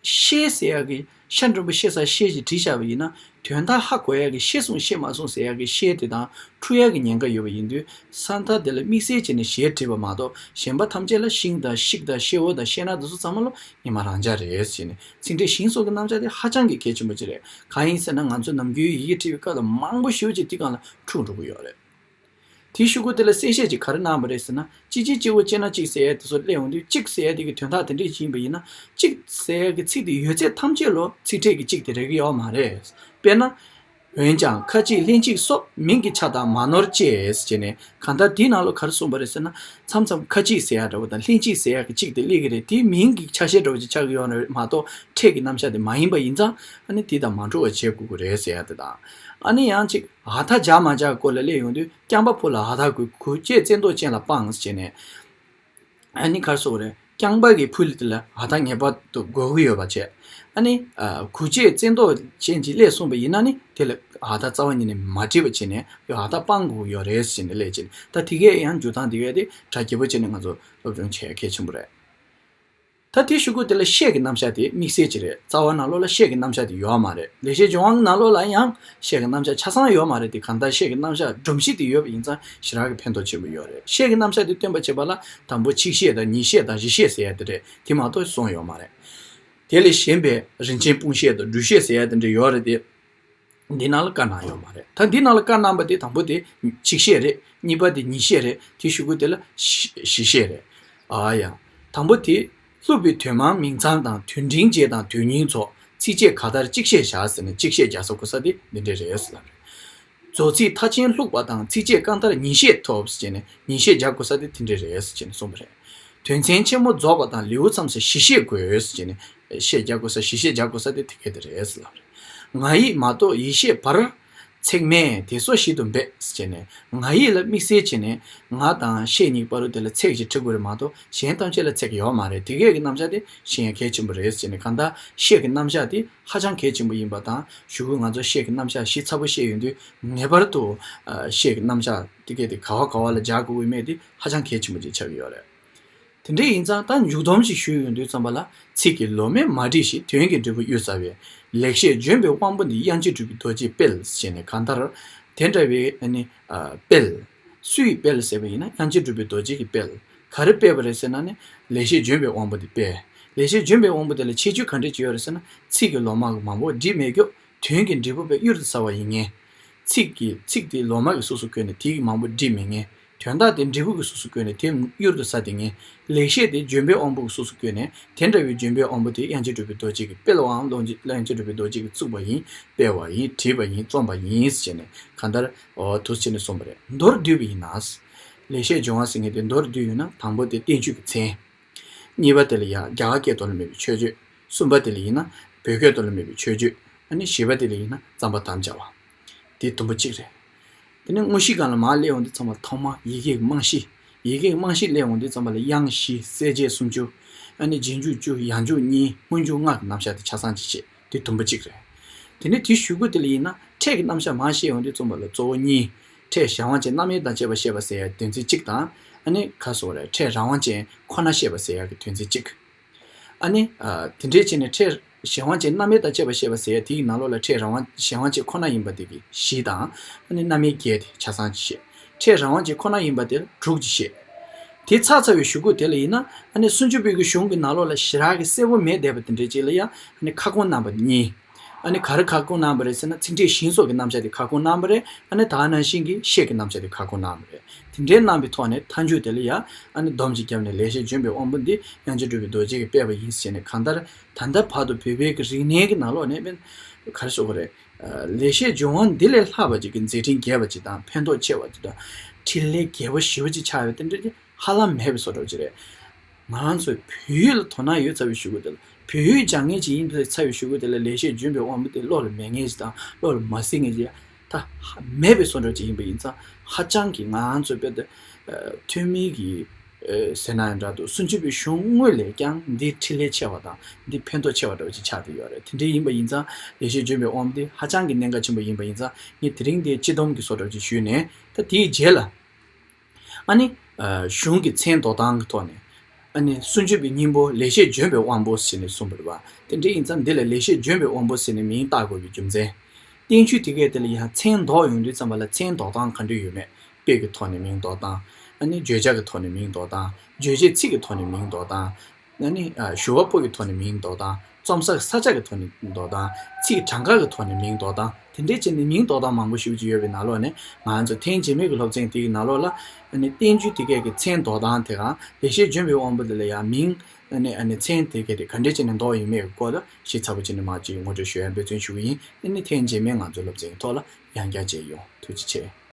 ཤེ་ཟེར་ཡ་གི་ཤ་འགྲེང་བུ་ཤེ་ས་ཤེ་ཞེས་བྲིས་བཞག་པ་ཡིན་ན། དོན་དག་ཧ་གོ་ཡ་གི་ཤེ་སོང་ཤེ་མ་སོང་ཟེར་ཡ་གི་ཤེ་དེ་དང་འཁྲུལ་ཡ་གི་ཉེན་ཁ་ཡོད་པ་ཡིན་དུས། ས་མཐའ་དེ་ལ་དམིགས་བསལ་བྱས་ནས་ཞེས་བྲིས་པ་མ་གཏོགས། གཞན་པ་ཐམས་ཅད་ལ་ཤིང་དང་ཤིག་དང་ཤེའོ་དང་ཤེ་ན་དེ་ཚོ་ཚང་མ་ལོ་ཉི་མ་རང་འཇགས་རེད་ཟེར་ནས། ཚིག་ཕྲད་ཞིང་སོགས་ཀྱི་རྣམ་གཞག་དེ་ཧ་ཅང་གི་གལ་ཆེན་པོ་ཅིག་རེད། གང་ཡིན་ཟེར་ན་ང་ཚོ་ནམ་རྒྱུན་ཡི་གེ་འབྲི་བའི་སྐབས་ལ་མང་པོ་ཞེ་པོ་ཅིག་དེ་སྒང་ལ་འཁྲུག་འགྲོ་གི་ཡོད་རེད། དེའི་ཤོག་གུ་དེ་ལ་གསལ་བཤད་ཅིག་ག་རེ་གནང་བ་རེད་ཟེར་ན། ཅི་ཅི་ཅི་བོ་ཅེ་ན་ཅིག་ཟེར་ཡ་དེ་ཚོ་སླེབས་ཡོང་དུས་ཅིག་ཟེར་ཡ་དེ་གི་དོན་དག་དེ་འདྲས་ཅིག་ཡིན་པ་ཡིན་ན། ཅིག་ཟེར་ཡ་གི་ཚིག་དེ་ཡོད་ཚད་ཐམས་ཅད་ལོ་ཚིག་ཕྲད་ཀྱི་ཅིག་དེ་རེག་གི་ཡོད་མ་རེད། དཔེར་ན། འོན་ཀྱང་ཁ་ཅིག་ལྷན་ཅིག་སོགས་མིང་གི་ཆ་དང་མ་ནོར་ཅེས་ཟེར་ནས། གང་ལྟར་དེའི་ནང་ལོགས་ག་རེ་གསུངས་པ་རེད་ཟེར་ན། མཚམས་མཚམས་ཁ་ཅིག་ཟེར་ཡ་འདྲ་བོ་དང་ལྷན་ཅིག་ཟེར་ཡ་གི་ཅིག་དེ་སླེབས་ཀྱི་རེད། དེའི་མིང་གི་ཆ་ཤས་འདྲ་བོ་ཅིག་ཆགས་ཀྱི་ཡོད་རེད་མ་གཏོགས་ཕྲད་ཀྱི་རྣམ་གཞག་དེ་མ་ཡིན་པ་ཡིན་ཙང་། ཨ་ནི་དེ་དང་མ་འགྲོ་བ་བྱེད་དགོས་ཀྱི་རེད་ཟེར་ཡ་དེ་དང་། ཨ་ནི་ཡང་ཅིག་འ་ད་སྦྱར་མ་སྦྱར་སྐོར་ལ་སླེབས་ཡོང་དུས། རྐྱང་པ་ཕོ་ལ་འ་ད་དགོས། གུ་བྱེད་བཙན་ཏོག་ཅན་ལ་སྤང་ཟེར་ནས། ཨ་ནི་ག་རེ་ཟེར་དགོས་རེད། རྐྱང་པ་གི་ཕུ་ལ་དེ་ལ་འ་ད་ངེས་པར་དུ་དགོས་ཀྱི་ཡོད་པ་བྱས། ཨ་ནི་ཨ་གུ་བྱེད་བཙན་ཏོག་ཅན་གྱི་སླེབས་སོང་བ་ཡིན་ན་ནི། དེ་ལ་འ་ད་རྩ་བ་ཉིད་ནས་མ་བྲིས་པ་བྱས་ནས། ཡོ་འ་ད་སྤང་དགོས་ཀྱི་ཡོད་རེད་ཟེར་ནས་སླེབས་བྱས་ནས། ད་དེ་གས་ཡང་འཇུག་སྟངས་དེ་གས་དེ་གྲ་རྒྱས་པོ་བྱས་ནས་ང་ཚོ་སློབ་སྦྱོང་བྱེད་ཡ་གལ་ཆེན་པོ་རེད། ད་དེའི་གཞུག་གུ་དེ་ལ་ཤད་ཀྱི་རྣམ་གཞག་དེ་དམིགས་བསལ་ཅིག་རེད། རྩ་བ་ནང་ལོགས་ལ་ཤད་ཀྱི་རྣམ་གཞག་དེ་ཡོད་མ་རེད། ལེགས་བཤད་ལྗོན་དབང་གི་ནང་ལོགས་ལ་ཡང་ཤད་ཀྱི་རྣམ་གཞག་ཆ་ཚང་ཡོད་མ་རེད་དེ། གང་ལྟར་ཤད་ཀྱི་རྣམ་གཞག་སྒྲོམ་གཞི་དེ་ཡོད་པ་ཡིན་ཙང་ཞེ་དྲག་གི་ཕན་ཐོགས་ཆེན་པོ་ཡོད་རེད། ཤད་ཀྱི་རྣམ་གཞག་དེ་སྟོན་པ་བྱེད་པ་ལ་དང་པོ་ཆིག་ཤད་དང་ཉིས་ཤད་དང་བཞི་ཤད་ཟེར་ཡ་དེ་རེད། དེ་མ་གཏོགས་གསུངས་ཡོད་མ་རེད། དེ་ལས་གཞན་པའི་རིན་ཆེན་སྤུངས་ཤད་དང་སྦྲུལ་ཤད་ཟེར་ཡ་དེ་འདྲ་ཡོད་རེད་དེ། འདི་ནང་ལ་བཀའ་གནང་ཡོད་མ་རེད། ད་འདི་ནང་ལ་བཀའ་གནང་བ་དེ་དང་པོ་དེ་ཆིག་ཤད་རེད། གཉིས་པ་དེ་ཉིས་ཤད་རེད། དེའི་གཞུག་གུ་དེ་ལ་བཞི་བཞི་ཤད་རེད། ཨ་ཡ། དང་པོ་དེ་བསླུ་བའི་དོན་མང་མིང་ཚང་དང་། དོན་འབྲིང་རྗེས་དང་དོན་སྙིང་ཚོགས། ཚིགས་བཅད་ག་ལྟར་གཅིག་ཤད་བཞག་ཟེར་ནས་གཅིག་ཤད་རྒྱག་ས་གོ་ས་དེ་འདི་འདྲས་རེད་ཟེར་ལབ་རེད། རྫོགས་ཚིག་མཐའ་ཅན་ལྷུག་པ་དང་། ཚིགས་བཅད་གང་ལྟར་ཉིས་ཤད་ཐོབ་ཟེར་ནས་ཉིས་ཤད་རྒྱག་དགོས་ས་དེ་དེ་འདྲས་རེད་ཟེར་ནས་གསུངས་པ་རེད། དོན་ཚན་ཆེན་མོ་རྫོགས་པ་དང་། ལེའུ་མཚམས་སུ་བཞི་ཤད་དགོས་ཟེར་ནས་ཤད་རྒྱག་དགོས་ས། བཞི་ཤད་རྒྱག་དགོས་ས་དེ་དེ་གས་དེ་རེད་ཟེར་ལབ་རེད། ང་ཡིག་མ་གཏོགས་ཡིག་ཤད་བར་ཚེག་མེད་དེ་སོ་བཞི་དུ་འབད་ཟེར་ནས། ང་ཡིག་ལ་དམིགས་བསལ་བྱས་ནས་ང་དང་ཤད་གཉིས་བར་དུ་དེ་ལ་ཚེག་ཅིག་བྲི་དགོས་རེད་མ་གཏོགས་གཞན་ཐམས་ཅད་ལ་ཚེག་ཡོད་མ་རེད། དེ་གས་ཀྱི་རྣམ་གཞག་དེ་ཤེས་ཡ་གལ་ཆེན་པོ་རེད་ཟེར་ནས། གང་ལྟར་ཤད་ཀྱི་རྣམ་གཞག་དེ་ཧ་ཅང་གལ་ཆེན་པོ་ཡིན་པ་དང་། གཞུག་གུ་ང་ཚོ་ཤད་ཀྱི་རྣམ་གཞག་ཞིབ་ཚགས་པོ་ཤེས་ཡོང་དུས་ངེས་པར་དུ་ཨ་ཤད་ཀྱི་རྣམ་གཞག་དེ་གས་དེ་ག་བ་ག་བ་ལ་སྦྱར་དགོས་ཀྱི་མེད་དེ་ཧ་ཅང་གལ་ཆེན་པོ་ཅིག་ཆགས་ཀྱི་ཡོད་རེད། དེ་འདྲ་ཡིན་ཙང་ད་མཇུག་སྡོམ་ཞིག་ཞུས་ཡོང་དུས་ཙམ་པ་ལ། ཚིག་གི་ལོ་མས་མ་བྲིས་ཤིང་། དོན་གྱི་འབྲས་བུ་གཡུར་ཟ་བའི། ལེགས་བཤད་ལྗོན་པའི་དབང་པོ་འདི། དབྱངས་ཅན་གྲུབ་པའི་རྡོ་རྗེས་སྤེལ་ཟེར་ནས། གང་ལྟར་དེ་འདྲ་བའི་ཨ་ནི་ཨ་སྤེལ། སུས་སྤེལ་ཟེར་བ་ཡིན་ན་དབྱངས་ཅན་གྲུབ་པའི་རྡོ་རྗེ་གིས་སྤེལ། ག་རེ་སྤེལ་བ་རེད་ཟེར་ན་ནི། ལེགས་བཤད་ལྗོན་པའི་དབང་པོ་འདི་སྤེལ། ལེགས་བཤད་ལྗོན་པའི་དབང་པོ་དེ་ལ་ཁྱད་ཆོས་ག་འདྲ་ཅིག་ཡོད་རེད་ཟེར་ན། ཚིག་གི་ལོ་མ་གིས་མང་པོ་བྲིས་མེད་རྒྱུ། དོན་གྱི་འབྲས་བུ་དཔེ་གཡུར་དུ་ཟ་བ་ཡིན་ངེས། ཚིག་གི་ཚིག་དེ་ལོ་མ་གིས་སོ་སོ་བཀོད་ནས་དེ་གིས་མང་པོ་བྲིས་མེད་ངེས། དོན་དག་དེ་འབྲས་བུ་གིས་སོ་སོ་བཀོད་ནས་དེ་གཡུར་དུ་ཟ་དེ་ངེས། ལེགས་བཤད་དེ་ལྗོན་པའི་དབང་པོ་གིས་སོ་སོ་བཀོད་ནས། དེ་འདྲ་བའི་ལྗོན་པའི་དབང་པོ་དེ་དབྱངས་ཅན་གྲུབ་པའི་རྡོ་རྗེ་གིས་སྤེལ་བའམ། ཀློང་དབྱངས་ཅན་གྲུབ་པའི་རྡོ་རྗེ་གིས་བཙུགས་པ་ཡིན། སྤེལ་བ་ཡིན། བྲིས་པ་ཡིན། རྩོམ་པ་ཡིན་ཟེར་ནས། གང་ལྟར་འོ་དུ་བྱས་ནས་གསུངས་པ་རེད། མདོར་བསྡུས་པ་ཡིན་ན། ལེགས་བཤད་ལྗོན་དབང་ཟེར་མཁན་དེ་མདོར་བསྡུས་ཡོད་ན། དང་པོ་དེ་བསྟན་བཅོས་ཀྱི་མཚན། གཉིས་པ་དེ་ལ་ཡ་རྒྱ་གར་སྐད་ཐོག་ལ་མེད་པའི་མཆོད་བརྗོད། གསུམ་པ་དེ་ལ་ཡིན་ན་བོད་སྐད་ཐོག་ལ་མེད་པའི་མཆོད་བརྗོད། ཨ་ནི་བཞི་པ་དེ་ལ་ཡིན་ན་རྩོམ་པར་དམ་བཅའ་བ། དེ་དུམ་བུ་གཅིག་རེད། དེ་ནས་དངོས་གཞི་སྒང་ལ་མར་སླེབས་ཡོང་དུས་ཙམ་པ་ཐོག་མར་ཡི་གེ་གི་རྨང་གཞི། ཡི་གེ་གི་རྨང་གཞི་སླེབས་ཡོང་དུས་ཙམ་པ་ལ་དབྱངས་བཞི། གསལ་བྱེད་སུམ་ཅུ། ཨ་ནི་རྗེས་འཇུག་བཅུ། ཡང་འཇུག་གཉིས། སྔོན་འཇུག་ལྔ་གི་རྣམ་གཞག་དེ་ཆ་ཚང་གཅིག་བྱས། དེ་དུམ་བུ་གཅིག་རེད། དེ་ནས་དེའི་གཞུག་གུ་དེ་ལ་ཡིན་ན་ཕྲད་ཀྱི་རྣམ་གཞག་མར་བཤད་ཡོང་དུས་ཙམ་པ་ལ་གཙོ་བོ་གཉིས། ཕྲད་གཞན་དབང་ཅན་རྣམ་དབྱེ་དང་བཅས་པ་བཤད་པ་ཟེར་ཡ་དོན་ཚན་གཅིག་དང་། ཨ་ནི་ག་རེ་ཟེར་དགོས་རེད། ཕྲད་རང་དབང་ཅན་ཁོ་ན་བཤད་པ་ཟེར་ཡ་གི་དོན་ཚན་གཅིག། ཨ་ནི་ཨ་དེ་འདྲའི་བྱས་ནས་ཕྲད་གཞན་དབང་ཅན་རྣམ་དབྱེ་དང་བཅས་པ་བཤད་པ་ཟེར་ཡ་དེའི་ནང་ལོགས་ལ་ཕྲད་རང་དབང་གཞན་དབང་ཅན་ཁོ་ན་ཡིན་པ་དེ་གི་བཞི་དང་། ཨ་ནི་རྣམ་དབྱེ་བརྒྱད་དེ་ཆ་ཚང་གཅིག་བཤད། ཕྲད་རང་དབང་ཅན་ཁོ་ན་ཡིན་པ་དེར་དྲུག་ཅིག་བཤད། དེ་ཚར་ཚར་བའི་གཞུག་གུ་དེ་ལ་ཡིན་ན། ཨ་ནི་སུམ་ཅུ་པའི་གི་གཞུང་གི་ནང་ལོགས་ལ་ཞེ་དྲག་གི་གསལ་པོ་མེད་བསྡད་པ་དེ་འདྲའི་ཅིག་ལ་ཡ། ཨ་ནི་ཁ་སྐོང་གནང་བ་གཉིས། ཨ་ནི་ག་རེ་ཁ་སྐོང་གནང་བ་རེད་ཟེར་ན། ཚིག་ཕྲད་ཞིང་སོགས་ཀྱི་རྣམ་གཞག་དེ་ཁ་སྐོང་གནང་བ་རེད། ཨ་ནི་ད་ག་ནང་བཞིན་གྱི་ཤད་ཀྱི་རྣམ་གཞག་དེ་ཁ་སྐོང་གནང་བ་རེད། དེ་འདྲའི་གནང་བའི་ཐོག་ནས་མཐའ་མཇུག་དེ་ལ་ཡ། ཨ་ནི་སྡོམ་ཅིག་བརྒྱབ་ནས་ལེགས་བཤད་ལྗོན་པའི་དབང་པོ་འདི་དབྱངས་ཅན་གྲུབ་པའི་རྡོ་རྗེ་གིས་སྤེལ་བ་ཡིན་ཟེར་ནས། གང་ལྟར་ད་ལྟ་བར་དུ་བོད་པའི་གི་རིག་གནས་ཀྱི་ནང་ལོགས་ནས་དཔེ་ག་རེ་ཟེར་དགོས་རེད། ལེགས་བཤད་ལྗོན་དབང་འདི་ལས་ལྷག་པ་ཅིག་གི་མཛད་འཕྲིན་རྒྱས་པ་ཅིག་དང་། ཕན་ཐོགས་ཆེ་བ་ཅིག་དང་། འཕྲིན་ལས་རྒྱས་པོ་ཞེ་པོ་ཅིག་ཆགས་ཡོད་དེ་འདྲ་ཅིག་ཧ་ལམ་མེད་པའི་བཟོ་འདྲ་ཅིག་རེད། ང་རང་ཚོའི་བོད་ཡིག་ལ་དོ་སྣང་ཡོད་ཚར་བའི་གཞུག་གུ་དེ་ལ། བོད་ཡིག་སྦྱང་མཁན་ཅིག་ཡིན་ཚར་བའི་གཞུག་གུ་དེ་ལ། ལེགས་བཤད་ལྗོན་པའི་དབང་པོ་དེ་བློ་ལ་མེད་མཁན་ཅིག་དང་། བློ་ལ་མ་ཟིན་མཁན་ཅིག་ད་མེད་པའི་བཟོ་འདྲ་ཅིག་ཡིན་པ་ཡིན་ཙང་། ཧ་ཅང་གི་ང་རང་ཚོའི་དཔེ་དེ་ཐོན་མིའི་གི་ཟེར་ན་ཡང་འདྲ་འདུག་སུམ་ཅུ་པའི་གཞུང་དངོས་ལས་ཀྱང་འདི་འཕྲིན་ལས་ཆེ་བ་དང་། འདི་ཕན་ཐོགས་ཆེ་བ་འདྲ་བོ་ཅིག་ཆགས་བསྡད་ཡོད་རེད། དེ་འདྲ་ཡིན་པ་ཡིན་ཙང་། ལེགས་བཤད་ལྗོན་པའི་དབང་པོ་འདི་ཧ་ཅང་གི་གནད་འགག་ཆེན་པོ་ཡིན་པ་ཡིན་ཙང་། ངས་དེ་རིང་འདི་སྤྱི་སྡོམ་གྱི་བཟོ་འདྲ་བོ་ཅིག་ཞུས་ནས། ད་དེའི་རྗེས་ལ། ཨ་ནི་གཞུང་གི་མཚན་འདོགས་སྟངས་ཀྱི་ཐོག་ནས། ཨ་ནི་སུམ་ཅུ་པའི་སྙིང་པོ་ལེགས་བཤད་ལྗོན་པའི་དབང་པོ་ཟེར་ནས་གསུངས་པ་རེད་པ། དེ་འདྲ་ཡིན་ཙང་འདི་ལ་ལེགས་བཤད་ལྗོན་པའི་དབང་པོ་ཟེར་ནས་མིང་བཏགས་དགོས་པའི་རྒྱུ་མཚན། བསྟན་བཅོས་དེ་གས་དེ་ལ་ཡང་མཚན་འདོགས་ཡོང་དུས་ཙམ་པ་ལ། མཚན་འདོགས་སྟངས་ག་འདྲ་ཡོད་མེད། དཔེ་གི་ཐོག་ནས་མིང་འདོགས་སྟངས། ཨ་ནི་བརྗོད་བྱ་གི་ཐོག་ནས་མིང་འདོགས་སྟངས། རྗོད་བྱེད་ཚིག་གི་ཐོག་ནས་མིང་འདོགས་སྟངས། ཨ་ནི་ཨ་ཞུ་བ་པོ་གི་ཐོག་ནས་མིང་འདོགས་སྟངས། རྩོམ་ས་ས་ཆ་གི་ཐོག་ནས་འདོགས་སྟངས། ཚིག་གྲངས་ཀ་གི་ཐོག་ནས་མིང་འདོགས་སྟངས། དེ་འདྲའི་བྱས་ནས་མིང་འདོགས་སྟངས་མང་པོ་ཞེ་པོ་ཅིག་ཡོད་པའི་ནང་ལོགས་ནས། ང་ཚོ་ཐེངས་རྗེས་མའི་གི་སློབ་ཚན་དེ་གི་ནང་ལོགས་ལ་ཨ་ནི་བསྟན་བཅོས་དེ་གའི་གི་མཚན་འདོགས་སྟངས། དེ་ག་ལེགས་བཤད་ལྗོན་པའི་དབང་པོ་དེ་ལ་ཡང་མིང་ཨ་ནི་ཨ་ནི་མཚན་དེ་གའི་དེ་ག་འདྲས་བྱས་ནས་འདོགས་ཡིན་མིན་གྱི་སྐོར་ལ་ཞིབ་ཚགས་པོ་བྱས་ནས་མར་ཅིག་ངོ་སྤྲོད་ཞུ་ཡ་འབད་བརྩོན་ཞུ་གི་ཡིན། ཨ་ནི་ཐེངས་རྗེས་མའི་ང་ཚོའི་སློབ་ཚན་གི་ཐོག་ལ་ཡང་བསྐྱར་མཇལ་ཡོང་། ཐུགས་རྗེ་ཆེ།